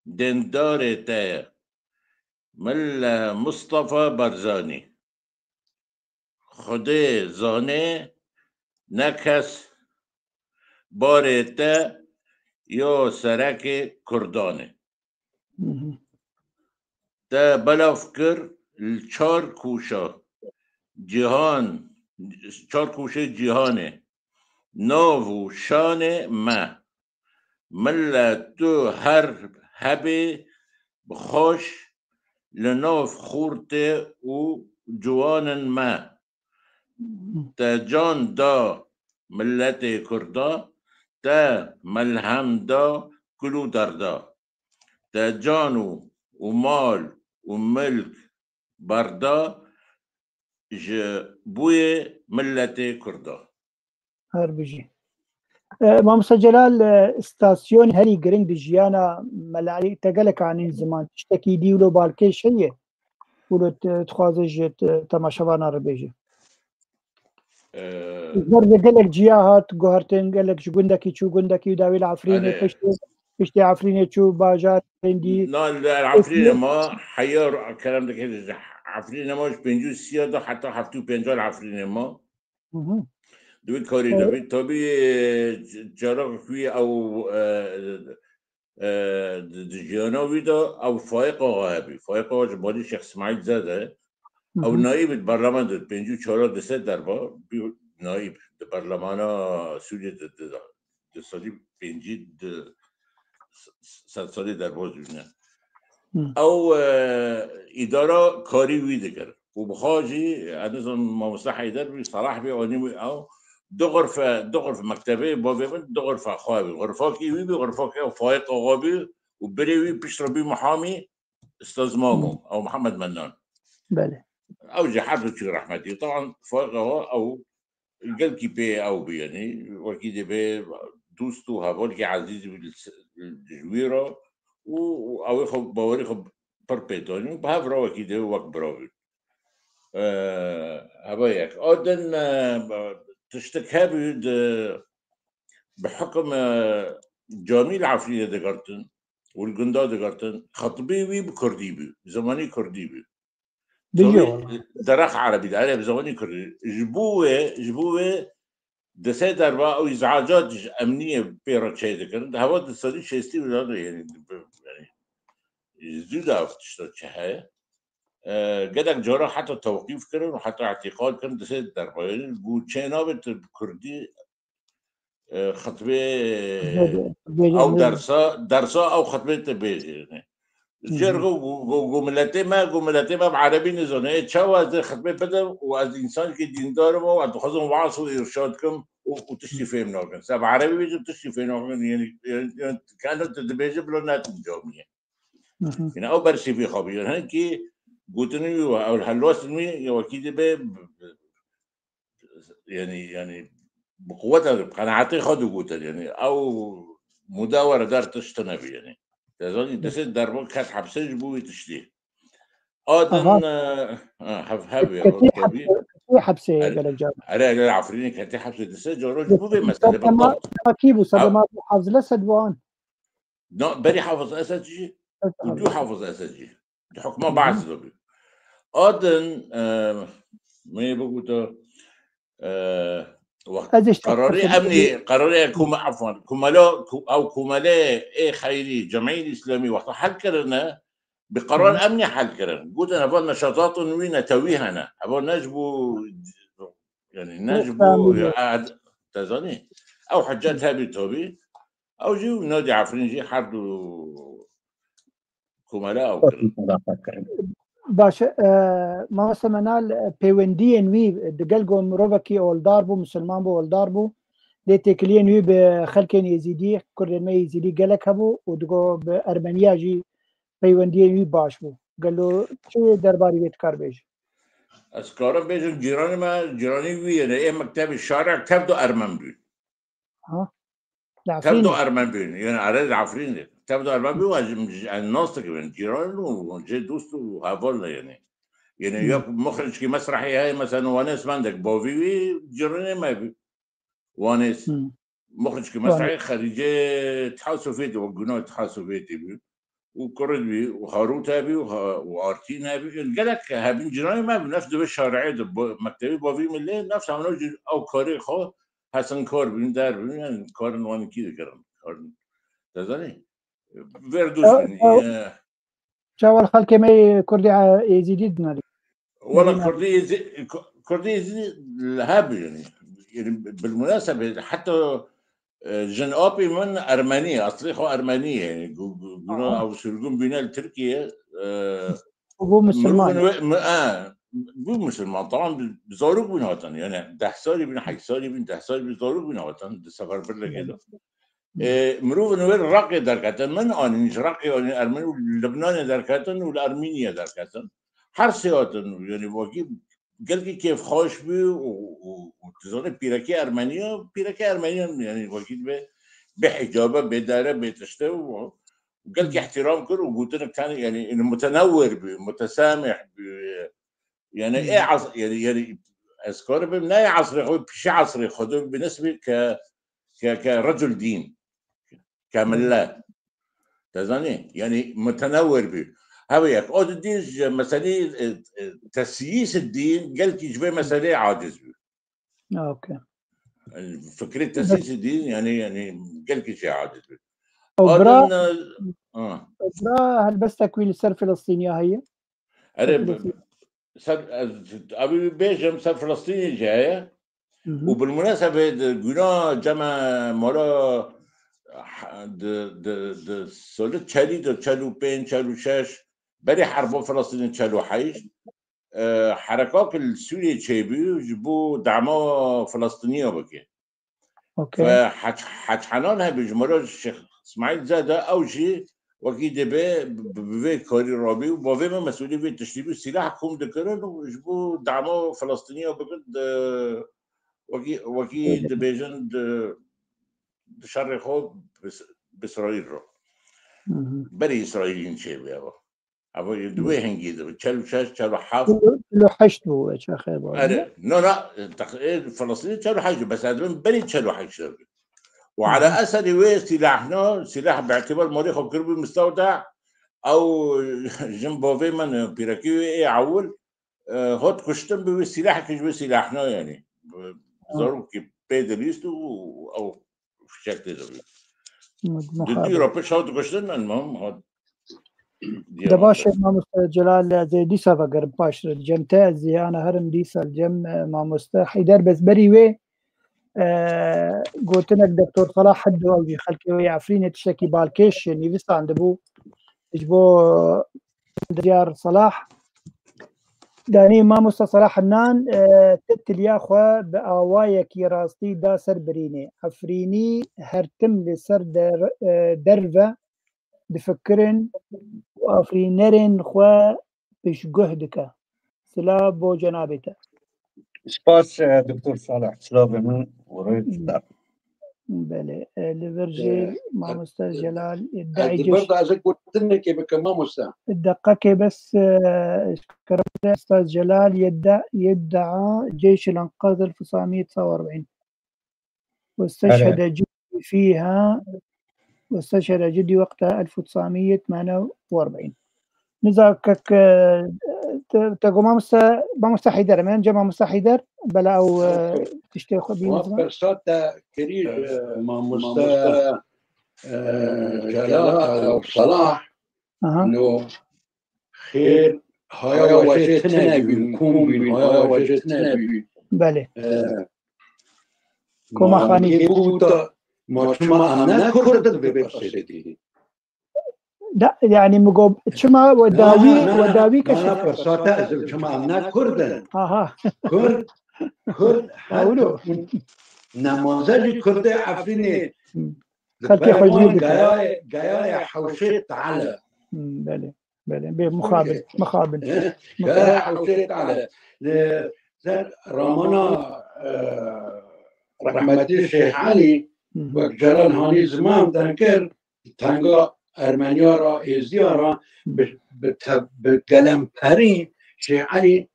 dêndarê te ye. Mille Mustafa Barzanî. Xwedê zanê ne kes barê te yo serekê Kurdan e. Hı hı. Te belav kir li çar kûşa cîhan, çar kûşê cîhanê, nav û şanê me. Mille tu her hebê bi xweş li nav xortê û ciwanên me. Te can da milletê Kurda, te melhem da kul û derda. Te can û, û mal û milk berda ji bûyê miletê Kurda. Her bijî. E, Mamosta Celal, e, stasyon herî giring di jiyana Mela Elî te gelek anîn ziman. Tiştekî dî wilo balkêş heye? Wilo te-, dixwaze ji te-, temaşevanan re bêje. Ee, Zer de gelek ciya hat guhertin, gelek ji gundekî çû gundekî û dawî li Efrînê Erê. piştî, piştî Efrînê çû bajarên dî. Na li Efrînê ma heya kerem dike, Efrînê ma ji pêncî û sî de heta heftê û pênc li Efrînê ma. Hı hı. Di wî karî de bî. Tabî, e, c-, cara wî ew, e, e, di, di jiyana wî de ew Faîq Axa hebî. Faîq Axa ji balî Şêx Smaîl Zade. Hı Ew hı. naîb di berlemana de pêncî û çar de sed derba bî naîb di berlemana Sûriyê de, de, de salî pêncî di s-, s-, sed salî derbas bûne. Hı. Ew, e, îdara karî wî dikir. Û bi xwe jî, ez nizam mamoste Heyder bî, Salah bî, anî wî ew. Du xurfe, du xurfe mektebê bavê min, du xurfe xwe bî. Xurfakî wî bî, xurfakî ew Faîq Axa bî û birê wî piştre bî muhamî, Ustaz Mamo, ew Mihemed Mennan. Belê. Ew jî her du çû rehmetî. Taban Faîq Axa ew gelkî pê ew bû, yanî wekî dê bê dost û hevalkî ezîz bû li s-, ji wî re û, û ew ê xwe bawerî xwe pir pê danî û bi hev re wekî dê wek bira bûn. E, heva yek. A din, e, tiştek hebû di, bi hukum, e, camî li Efrînê digirtin û li gunda digirtin. Xetibê wî bi kurdî bû, bi zimanê kurdî bû. Bijî Tabî, wala. Derek Erebî de, erê bi zimanê kurdî. Ji bo wê, ji bo wê di sê derba ew îzacat ji emniyê pê re çê dikirin. Di heva di sedî şêstî û de, yanî, yanî, zû de ev tişta çi heye. E, gelek cara heta tewqîf kirin û heta îtîqal kirin di sê derba. Yanî, bû çê nabe tu bi kurdî, e, xetibê, Bêje, bêje, ew bêje. dersa, dersa ew xetibê te bêjê, yanî. Hı hı. Jêr go, go, go, go miletê me, go miletê me bi erebî nizane. Ê çawa ez ê xetibê bidim û ez însanekî dîndar im û ez dixwazim waaz û îrşad kim û, û tiştî fêm nakin. Se bi erebî bêjim tiştî fêm nakin, yanî, yanî, yanî, keno tu dibêjî bila netin camiyê. Hı hı. Yanî ew bersîvî xwe bî. Yanî hinkî gotinî wî wa, ew helwestin wî ya wekî dibe, yanî, yanî bi quweta, bi qenaetê xwe digotin. Yanî ew muda were der tişt tune bî, yanî. Te zanî, di sê derba ket hepsê ji bo wî tiştî. A din, Aha. e, ha, hev, hev ya, Ketî tabî. hepsê, ketî hepsê Er-, gelek car. Erê, erê, Efrînê ketî hepsê di sê cara ji bo vê meselê Sedema, biqat. sedema kî bû? Ha. Sedema Hafizle Sedwan. Na, berî Hafiz Esed jî û dû Hafiz Esed jî. Di hukma Baas de bû. A din, e, me yê bigota, e, wext Ez işte qerarê emnî, qerarê kome-, efwan, komela, ku-, ew komele ê xeyrî, Cemîyet Îslamî wexta hel kirine, bi qerar emnî hel kirin. Gotin heva neşatatên wî netewî hene. Heva ne ji bo, yanî ne ji bo, e, te zanî. Ew hicet hebî tabî. Ew jî û nadî Efrîn jî her du komele ew kirin. Baş e, e, Mamoste Menal, e, pêwendiyên wî digel go mirovekî oldar bû, misilman bû, oldar bû. Lê têkiliyên wî bi xelkên Êzîdî, Kurdên me Êzîdî gelek hebû û digo bi Ermeniya jî peywendiyên wî baş bû. Gelo çi derbarî wê dikar bêje? Ez karim bêjim cîranê me, cîranê wî yene ê mektebê şarek tev do Ermen bûn. Ha? Tev do Ermen bûn. Yanî erê Efrînê. Tev do Ermen bûn, ez, ez nas dikim, cîran û cê dost û heval ne yanî. Yanî ya Muxriçkî Mesrehî heye, mesela Wanês mendek bavî wî cîranê me bû. Wanês. Muxriçkî Mesrehî xerîcê Ittiha Sovyetî, wek guna Ittiha Sovyetî bû. Û Kurd bî, û Harût hebî, û ha-, û Artîn hebî. Gelek hebîn cîranê me bû. Nefs di vê şareyê de bo-, mektebê bavî min lê, nefs hemû jî ew karê xwe hesinkar bûn, der bûn, yanî karin wan kî dikirin. Karin, te zanî? Vêr dost bûn. Çawa li xelkê me yê Kurdî, e, Êzîdî dinalî? Wala Kurdî Êzî-, Ku-, Kurdî Êzîdî li hebû, yanî. Yanî bilmunasebe heta, e, jin apî min Ermenî ye, eslê xwe Ermenî ye. Yanî gu-, gu-, guna ew sirgûn bîne li Tirkiye, e, Bû misilman. Mirovên wê, mi-, e, bû misilman. Tamam, bi, bi zarok bûn hatin. Yanî deh salî bûn, heşt salî bûn, deh salî bûn, zarok bûn hatin. Di sefer bir lege de. E, mirovin wê li Reqê derketin, min anîn, ji Reqê anîn, Ermenî û li Libnanê derketin û li Ermîniyê derketin. Her sê hatin, yanî wekî gelkî kêfxweş bû û, û, û tu zanî pîrekê Ermeniya, pîrekê Ermeniyan, yanî wekî dibe bê hicabe, bê dere, bê tişte û, û gelkî ihtiram kir û gotinek tenê, yanî, yanî mutenewwir bû, mutesamih bû. Yanî, ê as-, yanî, yanî, ez karibim, ne ê asrê xwe, pîşê asrê xwe de bi nisbê ke, ke, ke recul dîn, ke millet. Te zanî? Yanî, mutenewwir bû. Hevê yek. O didî ji meselê, e, e, tesîs dîn, gelkî ji vê meselê aciz bû. Okey. Fikrê tesîsî dî, yanî, yanî gelkî jê aciz bû. Û bira, Adin, e, ha. Bira helbestek wî li ser Filistîniya heye? Erê, Filistîn. Ser, ez, abi bêjim ser Filistînî jî heye. Hı hı. Û bilmunesebê di guna cema mala ha, di, di, di soli çelî de çel û pênc, çel û şeş, berê herba Filistînê çel û heşt, e, herekak li Sûriyê çêbû ji bo dema Filistiniya bike. Okey. Ve Hac-, Hac Henan hebû ji mala Şêx Îsmaîl Zade, ew jî wekî dibe bi, bi, bi vê karî rabî û bavê me mesûlî vê tiştî bû, sîlah kom dikirin û ji bo dema Filistiniya bikin di, wekî, wekî Öyle. dibêjin di, di şerê xwe bi, bi Îsraîl re. Hı hı. Berî Îsraîlîn çêbû ew. Ev di wê hingî de bû. Çel û şeş, çel û heft. Çil û heşt bû, çaxê bû. Erê, no, no, tex-, ê, Filistînê çel û heşt bû, bes ez dibim berî çel û heşt de bû. Û Hı hı. Ala eserî wê sîlahna, sîlah bi îtibar morê xwe kiribû mistewda, ew jin bavê min, pîrekî wê ê ewil, e, hot kuştin bi wê sîlahekî ji wê sîlahna, yanî. Bi Hı. zarokî pê dilîst û ew fişek tê de bû. Di dî re pişt hot kuştin, en muhim hot. De baş e, mamoste Celal, ez ê dîsa vegerim paştir cem te, ez ê ana herim dîsa cem, e, mamoste Heyder, bes berî wê, e, gotinek Doktor Salah Heddo ew jî xelkê wê Efrînê tiştekî balkêş nivîsandibû ji bo Diyar Salah. Danî mamoste Salah Hednan, e, titiliya xwe bi awayekî rastî da ser birînê. Efrînî her tim li ser der-, e, derve difikirin û afirînerên xwe piştguh dike. Silav bo cenabê te. Spas, e, Doktor Salih. Silavê min û rêz Hmm. te. Belê. E, li vir jî E, mamoste e, Celal, e, ez daî di vir de ez ê gotinekê bikim, mamoste. Deqekê bes, e, Ustaz Celal yedda, yedda Ceyş el-Enqaz elf u tes'amiyye tisa u erba'in. واستشهد جدي فيها، واستشهد جدي وقتها ألف وتسعمية وثمانية وأربعين. Niza kek, e, te, te got mamoste, mamoste Heyder, em ên cem mamoste Heyder, bela ew, e, tiştê xwe bîne ziman. Wa persa te kirî, e, mamoste, e, Celal, e, Salah, Aha. No xêr, haya wecê tine bîn, kom bîn, haya wecê tine bîn. Belê. E, Koma Xanî. Malê bû ta, ma çima em ne Kurd in vê pirsê dî? Da, yani mi got, çima we dawî, Na, na, we dawî na, keşif? Na, pirsate ez çima em ne Kurd in? Aha. Kurd, Kurd, her Ewlo. Kurd, nemaze jî Kurdê Efrînê. Hmm. Xelkê xwe jî dike. Gayayê, gayayê hewşê teala. Hmm, belê. Belê, bê mixabin, mixabin. Gayayê hewşê teala. Li ser ramana, e, rehmetî Şêx Elî, Hı hı. wek caran hanî ziman derkir, tenga Ermeniya ra, Êziya ra, Hı. bi, bi te-, bi gelemperî Şêx Elî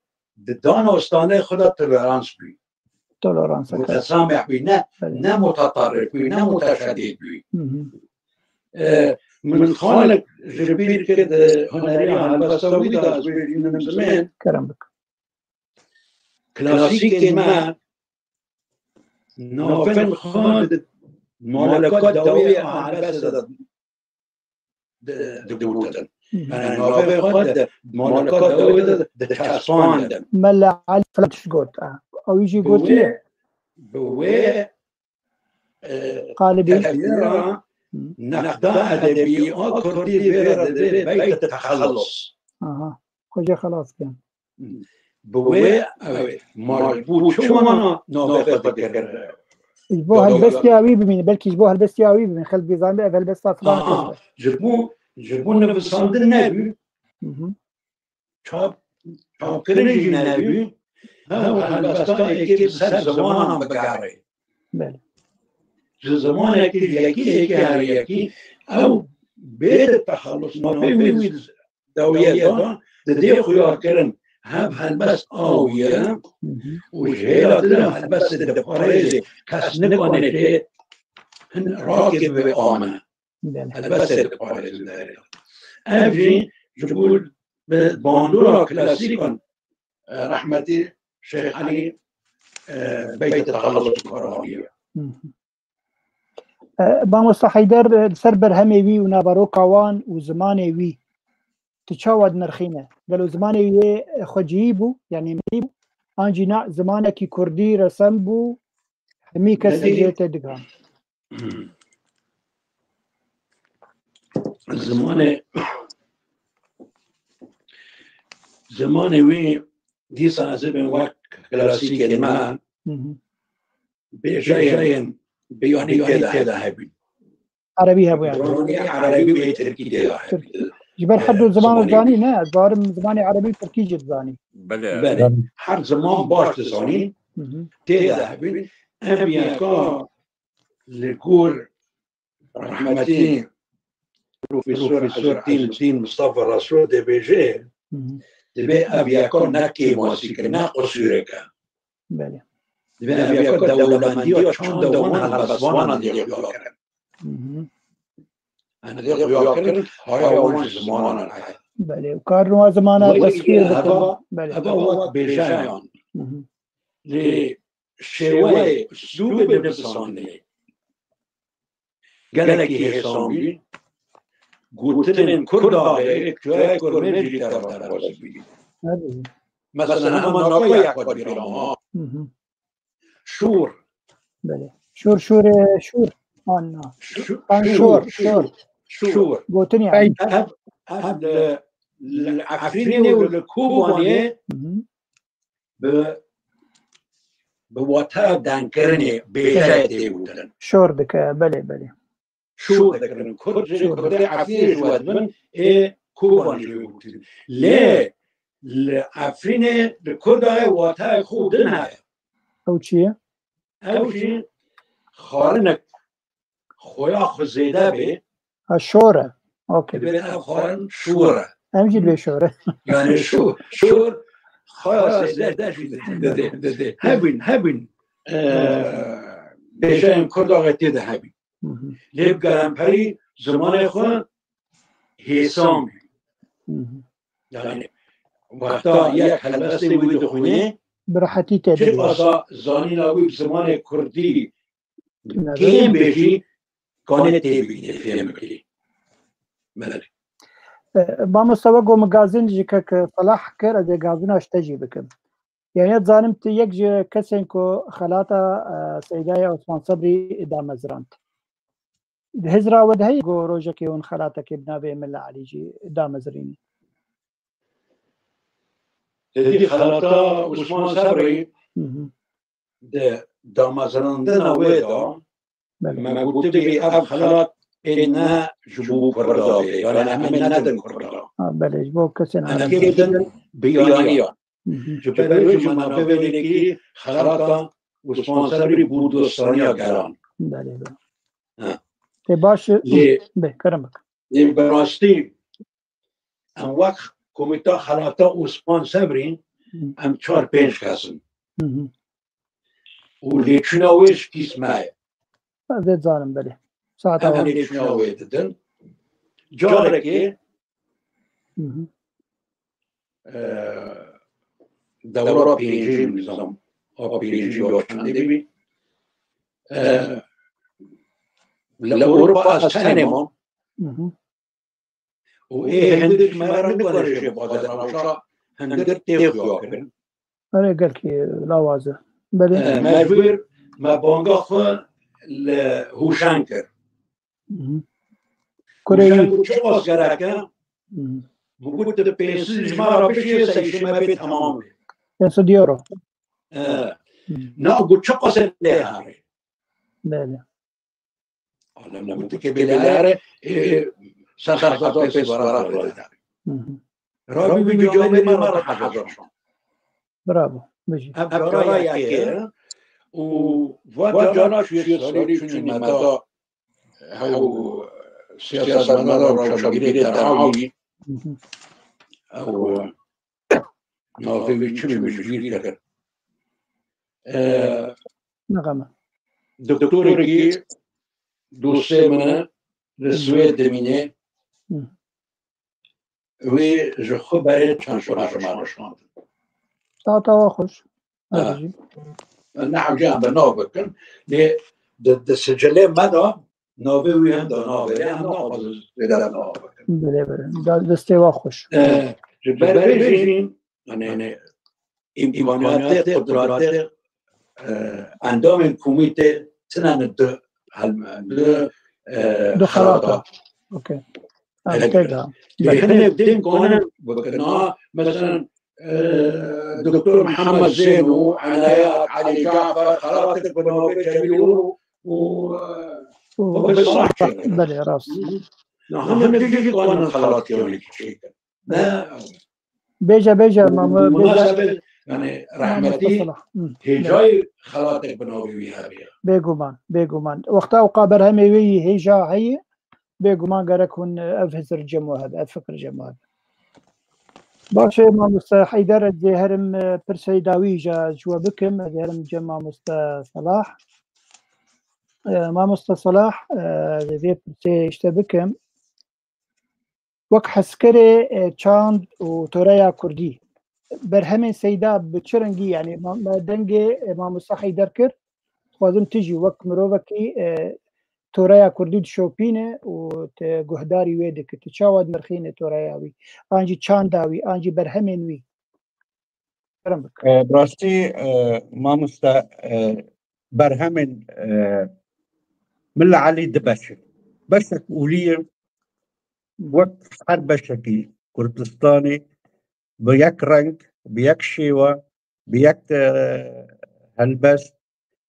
di dana û standê xwe de tolerans bî. Tolerans, okey. Mutesamih bî, ne, Belê. ne mutatarrif bî, ne muteşedîd bî. Hı hı. E, min xanek ji bîr kir di huneriya helbesta wî de ez wê bînim zimên. Kerem bik. Klasîkên me navên xwe di maleka dawiyê a helbestê de di-, digotin. Hı hı. Yani navê xwe di maleka dawê de diçespandin. Mela Elî filan tişt got, ha. Ew jî Bi gotiye. wê, bi wê, e, Qalibî. tefsîra Hı. nexda edebî a kurdî vê re divê beyt texellus. Aha. Xwecê xelas bikin. Bi wê, ew ê, ma ji bo çi wana navê xwe dikir? Ji bo helbestiya wî bimîne, belkî ji bo helbestiya wî bimîne. Xelk dî zanî ev helbesta filan kes be. Ji bo, ji bo nivîsandin nebû. Hı hı. Çap, çapkirin jî nebû. Ew helbesta êkê bi ser zimanan bigerê. Belê. Ji zimanekî ji yekî êkê her yekî ew bê de texelus navê wî wî dawiyê de didê xuyarkirin. Hev helbest a wî ye û ji hêla din helbestê diparêzê, kes nikane tê hin rakê bibe a me. Belê. Helbestê diparêzin derê. Ev jî ji bo bi bandora klasîkan, e, rehmetî Şêx Elî, e, beytê texelus karaniye. Hı hı. E, Mamosta Heyder, e, li ser berhemê wî û naveroka wan û zimanê wî tu çawa dinirxîne? Gelo zimanê wî yê xweciyî bû, yanî milî bû? An jî na zimanekî kurdî resem bû, hemî kes Nedî- jê têdigihan? Zimanê, zimanê wî dîsa ez ê bêm wek klasîkên me, Hı hı. bêjeyên biyanî tê de hebîn. Erebî hebû yani. Biyanî erebî û tirkî tê de hebîn. Ji ber her du ziman zanî ne? Ez barim zimanê erebî û tirkî jî dizanî. Belê. Belê. Her ziman baş dizanî. Hı hı. Tê de hebîn. Em yeka li gor rehmetî Profesor Profesor Ezîzedîn Mustafa Resul dibêje, Hı hı. dibê ev yeka ne kêmasîk e, ne qusûrek e. Belê. Dibê ev yeka dewlemendiya çanda wan helbestvanan dê xuya kirin. Hı hı. Em dê xuya kirin, haya wan ji zimanan heye. Belê. Û karin wa zimana Wê teskîr heva, bikin. Belê. Heva wek bêjeyan. Hı hı. Lê şêweyê, uslûbê nivîsandinê gelekî hêsan bî. Gotinên Kurda ê, çiyayê Kurmêr jî te re derbas bî. Tabii. Mesela hema naka yek xwe bîra ma. Hı hı. Şûr. Belê. Şûr, şûr, e, şûr. Anna. Şû-, An şûr, şûr, şûr. şûr. Şûr. Gotin yani. Ev, ev li, li Efrînê û li Kobanê Hı hı. bi, bi wata denkirinê bêjeyê tê gotin. Şor dike, belê, belê. Şor dikirin. Kurd jî, Kurdê Efrînê ji we dibin, ê Kobanê jî we gotin. Lê li Efrînê, li Kurda ye watayê xwe din heye. Ew çi ye? Ew jî xarinek xoya xwe zêde bê. Ha, şor e. Okey. Dibê ev xwarin şor e. Em jî dibê şor e. Yani şor, şor xaya zêde jî didê, didê. Hebin, hebin, e, bêjeyên Kurda tê de hebin. Hı hı. Lê bi gelemperî zimanê xwe hêsan bî. Hı hı. Yani wexta yek helbestê wî dixwînê, Bi rehetî tê çi dibî. Qasa zanîna wî bi zimanê Kurdî Kêm bêjî, kanê tê bînê, fêm bikî. Belê. E, mamosta, we got min gazin ji kek Felah kir, ez ê gazina ji te jî bikim. Yani ez zanim tu yek ji kesên ku xelata, e, Seydayê Osman Sebrî damezrand. Di hizra we de heye ku rojekê hûn xelatekê bi navê Mela Elî jî damezrînin? Tedî xelata Osman Sebrî Hı hı. di damezrandina wê de Belê. me gotibî ev xelat ê ne ji bo Kurda bê, yani em ê nedin Kurda. Ha, belê, ji bo kesên Em Arab. kê bidin biyaniyan. Hı hı. Ji ber wê jî me navê wê nekirî xelata Osman Sebrî bo dostaniya gelan. Belê, belê. Ha. Tê baş, Lê bê, kerem bik. Lê bi rastî em wek Komîta Xelata Osman Sebrî, Hı. em çar pênc kes in. Hı hı. Û lêçûna wê ji kîs me ye. Ez ê zanim, belê. Saeta Em wan. lêçûna wê didin. Carekê, Hı hı. e, dewra pêncî nizam, a pêncî ya çendê bî. E, li Ewropa ez tenê mam. Hı hı. Û ê hindir ji me re nikare jê bixwe, di navça hindir tê xuya kirin. Erê, gelkî lawaz e. Belê. E, mecbûr me banga xwe li Hûşeng kir. Hı hı. Kurê Hûşeng wî. Got çi qas gerek e? Hı hı. Min got, tu pênc sed ji me re bişê, sey şê me bê temam bê. Pênc sed euro. E, Hı. na got çi qas e lê herê. Belê. Alem gotikê bêlare, e, ser xezafê sibara xwe didane. Hı hı. Rabî bi camêrê me re hezar şan. Bravo. Bijî. Ev cara yekê ye. Û va cana çûye salî çûnî me da hew siyasetmedara rewşenbîrê derhawî. Hı hı. Ew navê wî çi bî min ji bîr kir. E, Nexeme. Doktorekî dostê min e, li Swêd dimîne. Hı. Wê ji xwe berê çend şima ji me re şandin. Tawa xweş. Ha. Bijî. Ne hewce em bi nav bikin. Lê di, di sicilê me de navê wî hem de navê. Lê em naxwazin zêde bi nav bikin. Belê, belê. Da-, destê wa xweş. E, ji ber vê jî, yani, yani, îmkaniyatê, qudratê, e, endamên komîtê tine ne du helm-, du, e, Du xelata. xelata. Okey. Em têk de. Lê hinek tên kanin bikin. Ha, mesela, e, Doktor Mihemed Zên û Enayat Elî Cafer xelatek bi navê Cemîl û, û, e, û bi Salah çêkirin. Belê, rast. Na, hinek jî kanin xelatiyanekî çêkin. Ne, Bêje, bêje, mame, bêje. Münasebet, yani, rehmetî Mamoste Salah. Hı. Hêjayî xelatek bi navê wî hebe. Bêguman, bêguman. Wexta ewqa berhemê wê yî hêja heye, bêguman gerek hûn, e, ev hizir cem we hebe, ev fikir cem we hebe. Baş e, mamoste Heyder, ez dê herim, e, pirsey dawî jî ji we bikim, ez dê herim cem mamoste Salah. E, mamoste Salah, e, ez dê vê pirsê ji te bikim. Wek hezkerê, e, çand û toreya kurdî, berhemên Seyda bi çi rengî, yani, ma-, me dengê, e, mamoste Heyder kir, dixwazim tu jî wek mirovekî, e, toreya kurdî dişopîne û tu guhdarî wê dikî. Tu çawa dinirxînî toreya wî? An jî çanda wî, an jî berhemên wî? Kerem bike. E, bi rastî, e, mamoste, e, berhemên, e, Milla Elî du beş in. Beşek olî ye, wek her beşekî Kurdistanê, bi yek reng, bi yek şêwe, bi yek, e, helbest,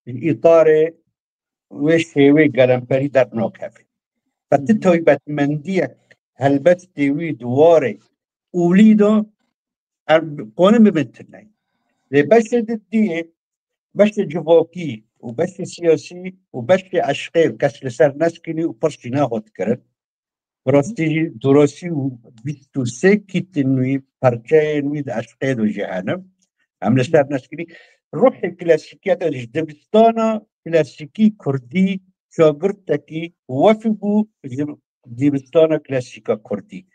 di îtarê wê şêwê gelemperî dernakeve. Qe ti taybetmendiyek helbestê wî di warê olî de em konin bibin tune. Lê beşê di diyê, beşê civakî û beşê siyasî û beşê eşqê kes li ser neskinî û pirs jî nehot kirin. Bi rastî jî durasî û bîst û sê kîtin wî, parçeyên wî di eşqê de jî hene. Em li ser neskinî ruhê klasîkiyeta ji dibistana klasîkî kurdî şagirtekî wefî bû ji dibistana klasîka kurdî.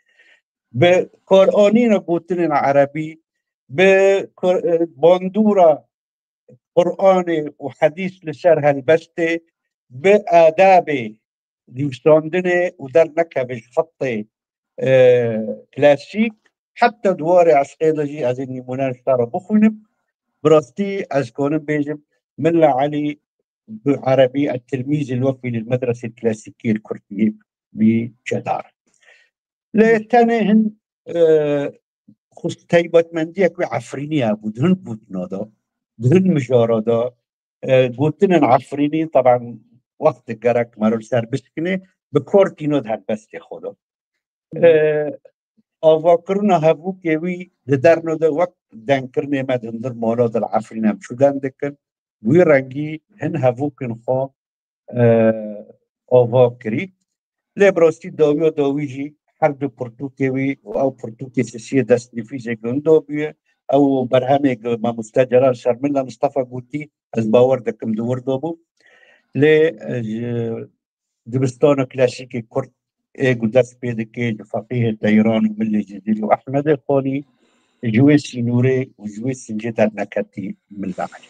Bi karanîna gotinên erebî, bi kur-, bandora Quranê û hedîs li ser helbestê, bi adabê nivîsandinê û dernekeve ji xetê, e, klasîk, heta di warê eşqê de jî ez ê nîmûneyan ji te re bixwînim. Bi rastî ez konim bêjim, Milla Elî bi erebî, التلميذ الوفي للمدرسة الكلاسيكية الكردية bi çedar. Lê tenê hin, e, xus-, taybetmendiyek wê Efrînî hebû, di hin gotina de, di hin mijara de, e, gotinên Efrînî, teban wextek gerek meriv ser bişkinê, bi kor tîne di helbestê xwe de. E, avakirina hevokê wî di derno de wek dengkirinê me di hundir mala de li Efrîn em çû deng dikin, wî rengî hin hevokên xwe, e, ava kirî. Lê bi rastî dawiya dawî jî her du pirtûkê wî û ew pirtûkê sisiyê destnivîsê gunda bûye. Ew berhemê ku mamoste Celal Sermilla Mistefa gotî, ez bawer dikim di wir de bû. Lê, e, ji dibistana klasîkê kurd ê ku dest pê dike ji feqîhê Teyran û Milê Cizîrî û Ehmedê Xanî, ji wê sînorê û ji wê sincê derneketî Milla Elî.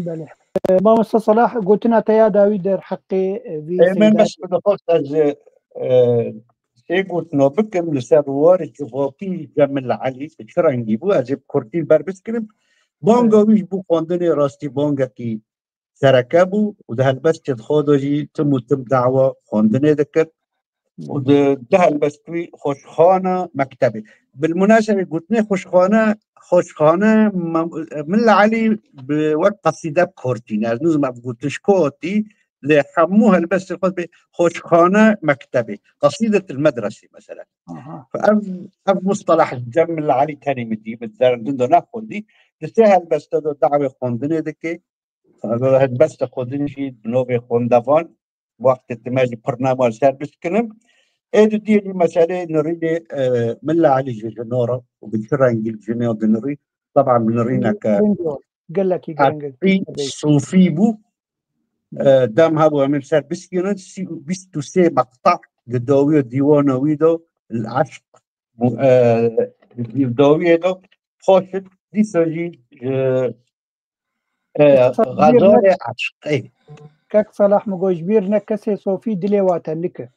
Belê. E, mamoste Salah, gotina te ya dawî derheqê, e, vî Ê, min Seyda bes dixwest ez, e, sê gotina bikim li ser warê civakî Cemil Elî, bi çi rengî bû, ez ê bi kurdî li ber biskirim. Banga wî ji bo xwendinê rastî bangekî sereke bû û di helbestê xwe de jî tim û tim dawa xwendinê dikir. Û di, di helbest wî xweşxana mektebê. Bil munasebê gotinê xweşxane, xweşxane Mem-, Milla Elî bi wek qesîde bi kor tîne. Ez nizim ev gotin ji ku hatî, Lê hemû helbestê xwe bê xweşxane mektebê. Qasîdetil medresî mesela. Ev, ev mustalah cem Milla Elî tenê min dî, min zerrindin de nexwendî. Di sê helbeste de dawê xwendinê dike. Helbeste xwendin jî bi novê xwendevan. Wextê dime jî pir nema li ser biskinim. Ê di diyê jî meseleyê nirînê, e, Milla Elî ji jino re û bi çi rengî li jinê dinirî. Teban bi nirîneke Giring e, gelekî giring e. Eqî sofî bû. E, dem hebû em ê li ser biskînin. Sî û bîst û sê meqta di dawiyê dîwana wî de li eşq, e, di dawiyê de poşt dîsa jî, e, e, Kek Salah, ji bîr xezalê ne-, eşqê. Kek Salah, min got, ji bîr ne kesê sofî dilê wa te nike.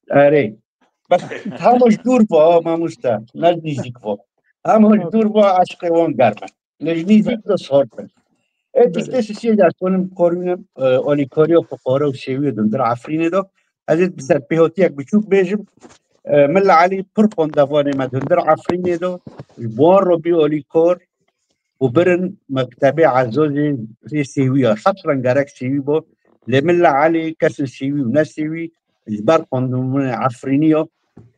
Erê. Bes hema ji dûr va, mamoste, ne ji nîzîk va. Hema ji dûr va, eşqê wan germ e. Lê ji nîzîk de sor bin. E, Belê. Tiştê sisiyê de ez konim korînim, e, olîkoriya xwe xwara û sêwiyê di hundir Efrînê de. Ez ê bi ser pêhotiyek biçûk bêjim. E, Milla Elî pir xwendevanê me di hundir Efrînê de. Ji wan re bî olîkor û birin mektebê Ezozê rê sêwiya. Heft rengerek sêwî bû. Lê Milla Elî kesin sêwî û nesêwî ji ber xwendinê Efrîniya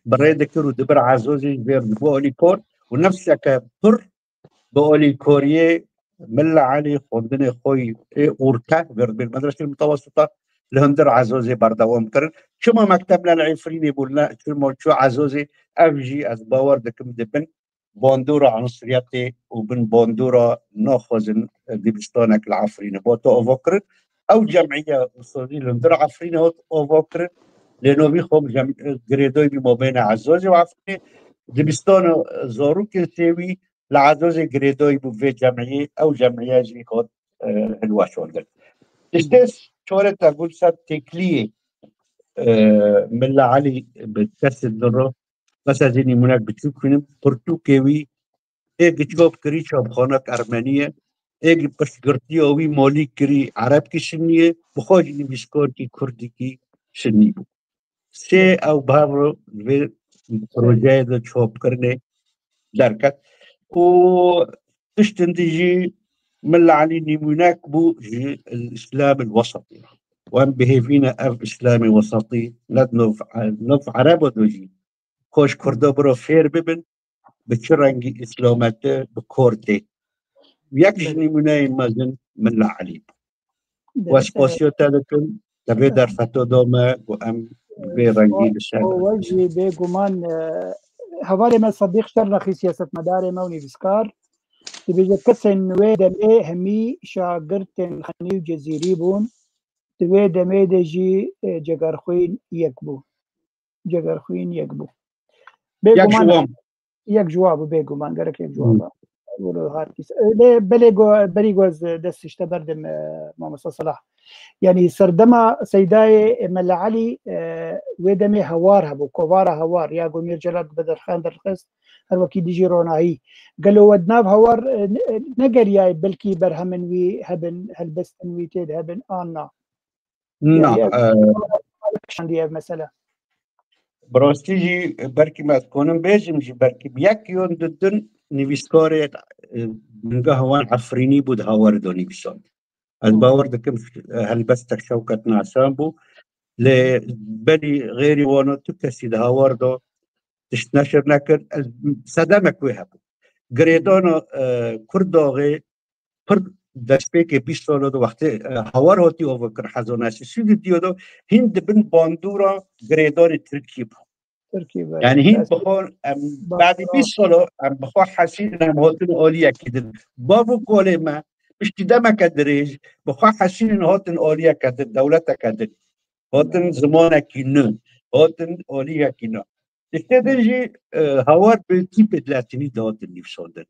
bi rê dikir û dibir Ezozê ji vê re dibû olîkor û nefseke pir bi olîkoriyê Milla Elî xwendinê xwe yê orte, vê re dibêjin medreseyê mutewesita, li hundir Ezozê berdewam kirin. Çima mekteb ne li Efrînê bû, ne çima çû Ezozê, ev jî ez bawer dikim di bin bandora unsiriyetê û bin bandora naxwazin dibistanek li Efrînê bo te ava kirin. Ew cemîye usulî li hundir Efrînê hat ava kirin. Lê novî xwe cem-, girêdayî bî mabeyna Ezozê û Efrînê. Dibistana zarokên sêwî li Ezozê girêdayî bû vê cemiyê, ew cemiye jî hat, e, hilweşandin. Tiştê çare te got ser têkiliyê, e, Milla Elî bi kesê din re, bes ez ê nîmûnek biçûk bînim, pirtûkê wî ê giçkop kirî çapxanek ermenî ye, ê piştgirtiya wî malî kirî erebkî şinî ye, bi xwe jî nivîskarkî kurdikî şinî bû. Sê ew bi hev re vê projeyê de çapkirinê derket. Û tiştin dî jî Milla Elî nîmûnek bû ji Îslam el-Wesatî. Wan bihêvî ne ev Îslamê Wesatî, ne di nov, nov Ereba de jî, ku ji Kurda biro fêr bibin, bi çi rengî Îslamete bi kor tê. Yek ji Belê. Nîmûneyên mezin Milla Elî bû. Belê, Wespasiya te dikim, te vê Aha. derfeto da me, ku em vê rengî li ser. Wek jî bêguman, e, hevalê me Sedîq Şernaxî, siyasetmedarê me û nivîskar, dibêje kesên wê demê hemî şagirtên Xenî û Cezîrî bûn, di wê demê de jî, e, Cegerxwîn yek bû. Cegerxwîn yek bû. Yek ji Bêguman wan. Yek ji wan bû, bêguman, gerek yek ji wan Hmm. be. Wilo harkîs. E, lê belê go-, berî go ez dest işte berdim, e, mamosta Salah. Yanî serdema Seydayê Mela Elî, e, wê demê Hewar hebû, kovara Hewar, ya ku Mîr Celal bi derxan derxist, her wekî dijî ronahî. Gelo we di nav Hewar, e, ne-, e, negeriyaye belkî berhemên wî hebin, helbestin wî tê de hebin, an na? Na, Yani, e, şandiye mesela. Bi rastî jî, belkî me ez konim bêjim jî, belkî bi yek yon di din nivîskarê, e, bingeha wan Efrînî bû, di Hawarê de nivîsand. Ez Hmm. bawer dikim, e, helbestek Şewket Nasan bû. Lê belî xêrî wana tu kesî di Hawar de tişt neşir nekir. Ez sedemek wê hebû. Girêdana, e, Kurdaxê pir destpêkê bîst sala de wextê, e, Hawar hatî avakirin, hezar neh sed û sî û diyo de hîn di bin bandora girêdanê Tirkî bû. Tirkî, belê. Yani hîn Dest bi xwe, em, ba-, badî bîst sala em bi xwe hesînin em hatin aliyekî din. Bav û kalê me piştî demeke dirêj bi xwe hesînin hatin aliyeke din, dewleteke din. Hatin zimanekî nû, hatin aliyekî nû. Tiştê din jî, e, Hawar bi tîpê Latinî dihatin nivîsandin.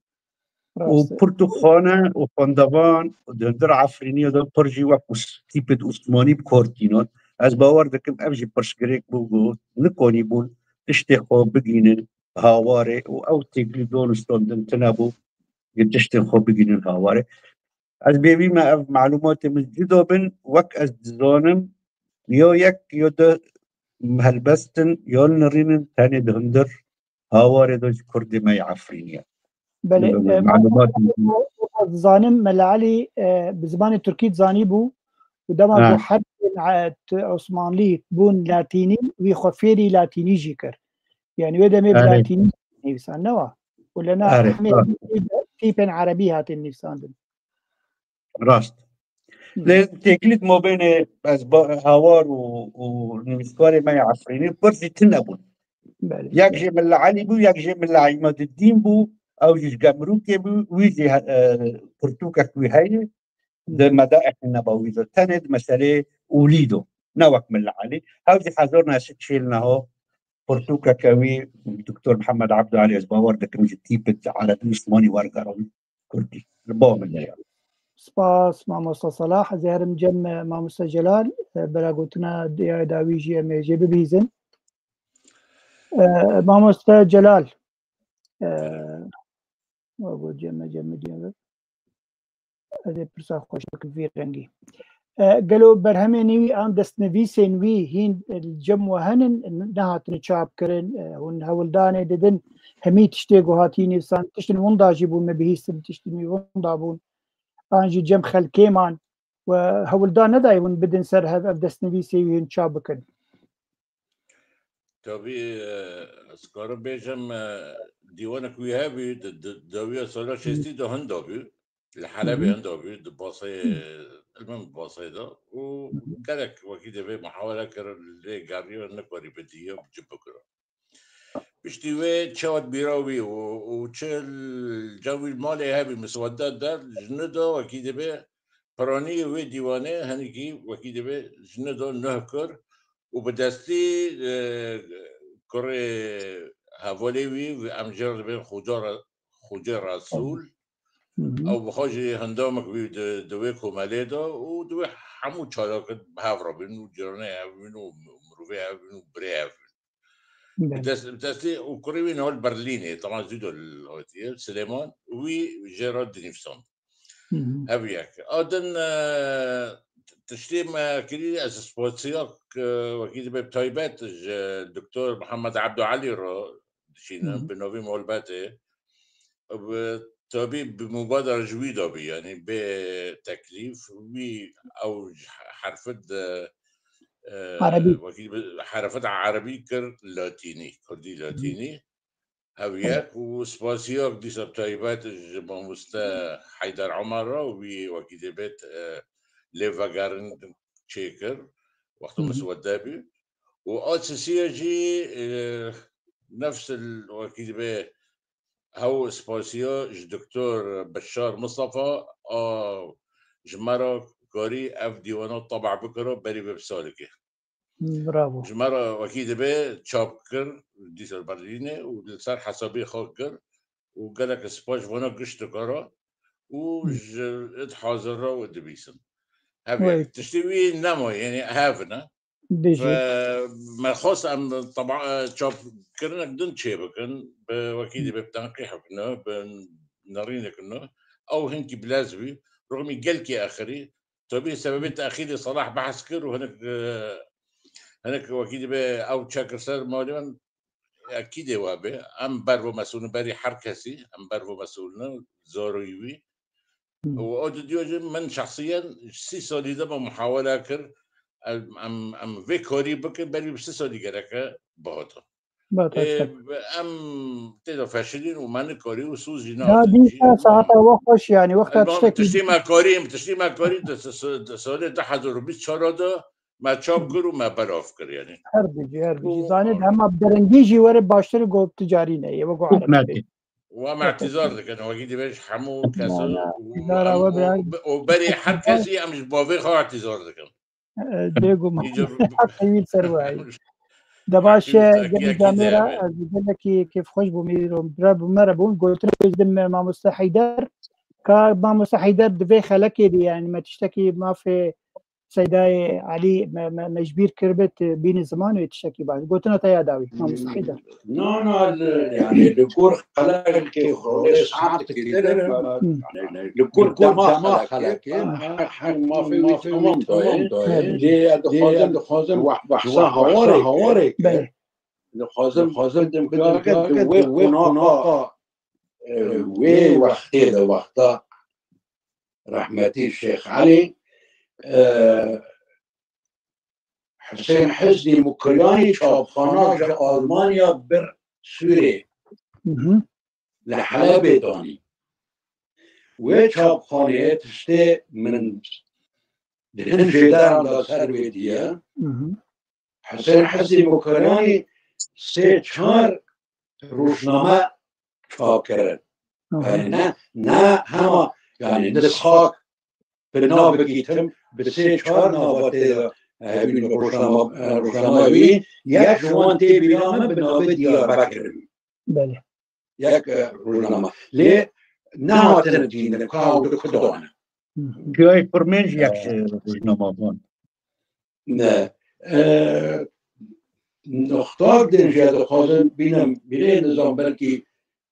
Û Rast e. Pirtûkxane û xwendevan û di hundir Efrîniyê de pir jî wek Us-, tîpê Osmanî bi kor tînin. Ez bawer dikim ev jî pirsgirêk bû ku nikanîbûn tiştê xwe bigihînin Hawarê û ew têkilî danûstandin tune bû, ku tiştên xwe bigihînin Hawarê. Ez bêvî me ev malûmatê min cuda bin, wek ez dizanim, ya yek ya du helbestin ya nirînin tenê di hundir Hawarê de ji Kurdê me yê Efrînî ye. Belê, Bi-, e, malûmatê min. Zanim Mela Elî, e, bi zimanê Tirkî dizanî bû, Û dema ku herbên, e, t-, Osmanlî bûn latînî, wî xwe fêrî latînî jî kir. Yani wê demê bi latînî nivîsan, ne wa? Û lena hemê tîpên erebî hatin nivîsandin. Rast. Lê têkilî di mabênê ez ba-, hawar û, û nivîskarê me yê Efrînî pir jî tune bûn. Belê. Yek jê Milla Elî bû, yek jê Milla Îmaduddîn bû, ew jî ji Gemrûkê bû, wî jî he-, e, pirtûkek wî heye. Di Medaîh Nebewî de tenê di meselê Olî de, ne wek Milla Elî. Hew jî hezar neh sed çil niha pirtûkeke wî Doktor Mihemed Ebdû Elî, ez bawer dikim ji tîpit erebî Osmanî wergeran kurdî. Li ba min heye. Spas, mamosta Salah. Ez ê herim cem, e, mamosta Celal, e, bera gotina diya dawî jî em ê jê bibihîzin. E, mamosta Celal, e, we got cem me, cem me diye. Ez ê pirsa xweş bikim vî rengî. E, gelo berhemên wî an destnivîsên wî hîn, e, li cem we henin, nehatine çapkirin, e, hûn hewldanê didin, hemî tiştê ku hatiye nivîsan, tiştên winda jî bûn me bihîstin, tiştên wî winda bûn. An jî cem xelkê man we hewldan nedayê hûn bidin ser hev ev destnivîsê wî hûn çap bikin? Tabî, e, ez karim bêjim, e, dîwanek wî hebî, di, di, dawiya sala şêstî de hinda bû. Li Helebê hinda bû, di Baseyê, ilmin Baseyê de. Û gelek wekî divê muhawele kirin, lê geriya nekarî bidiya, cib bikira. Piştî wê çi hat bîra wî û, û çi li cem wî malê hebî, miswede der, ji nida wekî divê piranî wê dîwanê hinekî wekî divê ji nida nuh kir û bi destî, e, kurê hevalê wî, em jê re dibên Xoca Re-, Xocê Resûl, ew bi xwe jî hindamek bî di, di wê komelê de û di wê hemû çalakên bi hev re bîn û cîranê hev bîn û mirovê hev bîn û birê hev bîn. Bi dest, bi destê û kurê wî niha li Berlînê, teban zû de li hatiye, Silêman, wî jê re dinivîsand. Ev yek. A din, e, tiştê me kirî, ez spasiya, e, wekî dibe bi taybet ji Doktor Mihemed Ebdû Elî re dişînim, bi navî malbetê. Bi, tabî bi mubadara ji wî de bî, yanî bê teklîf, wî ew ji herfit, e, Erebî. Wekî dibe herfit erebî kir latînî, kurdî latînî. Ev yek û spasiyak dîsa bi taybet ji mamoste Heyder Omer re, wî wekî dibêt, e, lê vegerin çêkir, wexta miswede bî. Û a sisiya jî, e, nefs il wekî dibe hew spasiya ji Doktor Beşar Mistefa a ji me re karî ev dîwana teba bikira berî vê bi salekê. Bravo. Ji me re wekî dibe çap kir, dîsa li Berlînê û li ser hesabê xwe kir û gelek spas ji vana giştika re û ji id hazir re û dibîsin. Hev Wê. Tiştê wî nema, yanî hev ne. Dijî. Ve me xwest em teba-, çapkirinek din çê bikin, bi wekî dibe bi tenqîh bikine, bi nerînek ne. Ew hinkî bilez bî, rixmî gelkî axirî, Tabî sebebê texîrê Salah behs kir û hinek, e, hinek wekî dibe ew çekir ser malê min, ekîdê we be. Em ber ve mesûl in, berî her kesî, em ber ve mesûl in, zarokî wî. Û o didiyo jî min şexsiyen sî salî de me muhawele kir, em, em, em vê karî bikin, berî bi sî salî gereke bihatin. Ê, em tê de feşilîn û me nikarî û soz jî Ya nadin jî. Dîsa saeta we xweş, yanî wexta Elbam tiştekî tiştî me karî, tiştî me karî di s-, s-, di salê du hezar û bîst çar de me çap kir û me belav kir, yanî. Her bijî, her bijî. Û Zanê de hema bi derengî jî were baştir got tu carî ne, ye wego Ereb bê. Wa me îhtîzar dikin, wekî divê ji hemû kes Na, na. û Îdara em we û, biraz û berê her kesî em ji bavê xwe îhtîzar dikin. Bêgûman. Îcar Heqê wî ser we heye. De baş e, gelî camêra, ez gelekî kêfxweş bûm, îro bira bi me re bûn. Gotinê jî din me mamoste Heyder. Ka mamoste Heyder di vê xelekê de, yanî me tiştekî mafê Seydayê Elî me, me, me ji bîr kiribit, bînî ziman wê tiştekî baş. Gotina te ya dawî, mamoste Heyder. Na, na, li, yani, li gor xelekê xwe, saet kêtir, yani, li gor dema xelekê, her, her mafê wî tamam da, yani. Lê ez dixwazim weh-, wehsa hawarê, hawarê, dixwazim, dixwazim bidim, bidim, wê qonaxa, e, wê wextê de, wexta rehmetî Şêx Elî, e, Husên Hizî Mukiranî çapxana ji Almanya bir Sûrê, Mhm. li Helebê danî. Wê çapxaneyê tiştê min di hin jêderan de ser wê diye. Mhm. Husên Hizî Mukiranî sê çar rojname çap kirin. Aha. Yani ne, ne hema, yani nisxak bi navekî tim, bi sê çar nava tê de, e, hevî rojnama, e, rojnama wî, yek ji wan tê bîra min bi navê Diyarbekir bî. Belê. Yek, e, rojnama. Lê nehatine dîtin ka ew di ku de ne. Mhm. Giyayê Kurmên jî yek ji rojnamevan. Ne. E, Nixtak din jî dixwazin bînin, bîrê nizam belkî,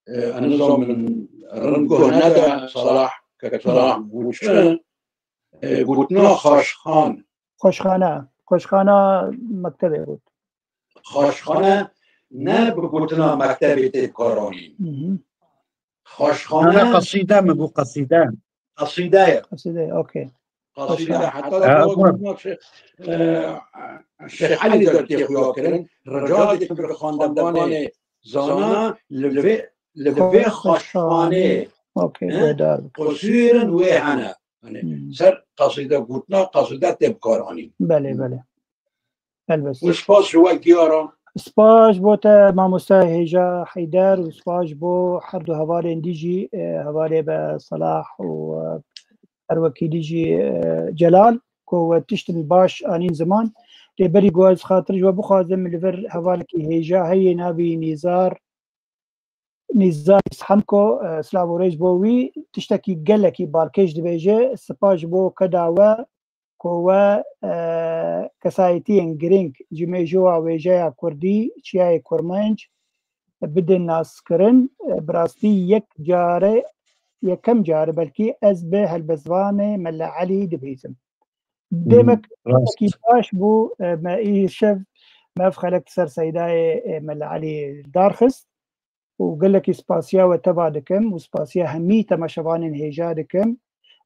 e, nizam min rind guh nede Salah, kek Salah bû çi, e, gotina xaşxan. Xweşxane. Xweşxana mektebê got. Xaşxane ne bi gotina mektebê tê bikaranîn. Mhm. Xaşxane Ana qasîde mi bû qasîde? qasîde ye. Qasîde, okey. Qasîde Xaşxane. heta Ha, da bû. Şêx, e, Şêx Elî de tê xuya kirin. Rica dikim bi xandevanê zana li vê, li vê xaşxanê Okey, He? guhdar bû. qusûrin wê hene. Hani Hmm. ser qasîde gotina qasîde tê bikaranîn. Belê, belê. Helbet. Û spas ji we Giyara. Spas bo te mamoste hêja Heyder û spas bo her du hevalên dî jî, e, hevalê be Salah û, e, her wekî dî jî, e, Celal, ku we tiştin baş anîn ziman. Lê berî ku ez xatir ji we bixwazim, li vir hevalekî hêja heye navî Nîzar, Nîzar Hemko, e, silav û rêz bo wî, tiştekî gelekî balkêş dibêje, spas ji bo keda we, ku we, e, kesayetiyên girîng ji mêjowa wêjeya kurdî, çiyayê kurmenc, bidin naskirin. E, bi rastî yek care, yekem care belkî ez bi helbestvanê Mele Elî dibihîzim. Demek Rast. ki baş bû, e, me îşev me ev xelek ser seydayê, e, Mele Elî darxist. û gelekî spasiya we teva dikim û spasiya hemî temaşevanên hêja dikim.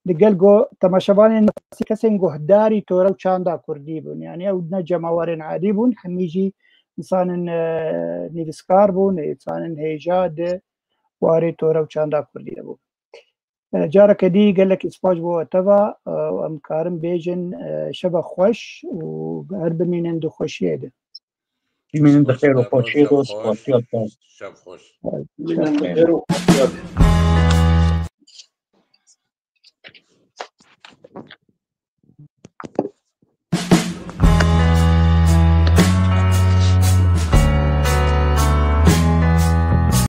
Digel go temaşevanên kesên guhdarî tore û çanda kurdî bûn. Yani ew ne cemawerên adî bûn, hemî jî insanên, e, nivîskar bûn, insanên hêja di warê tore û çanda kurdî de bûn. E, careke dî gelekî spas bo we teva, e, û em karin bêjin, e, şeva xweş û her bimînin di xweşiyê de. Bimînin di xêr û xweşiyê de, spasiya te. Şev xweş. Bimînin di xêr û xweşiyê de.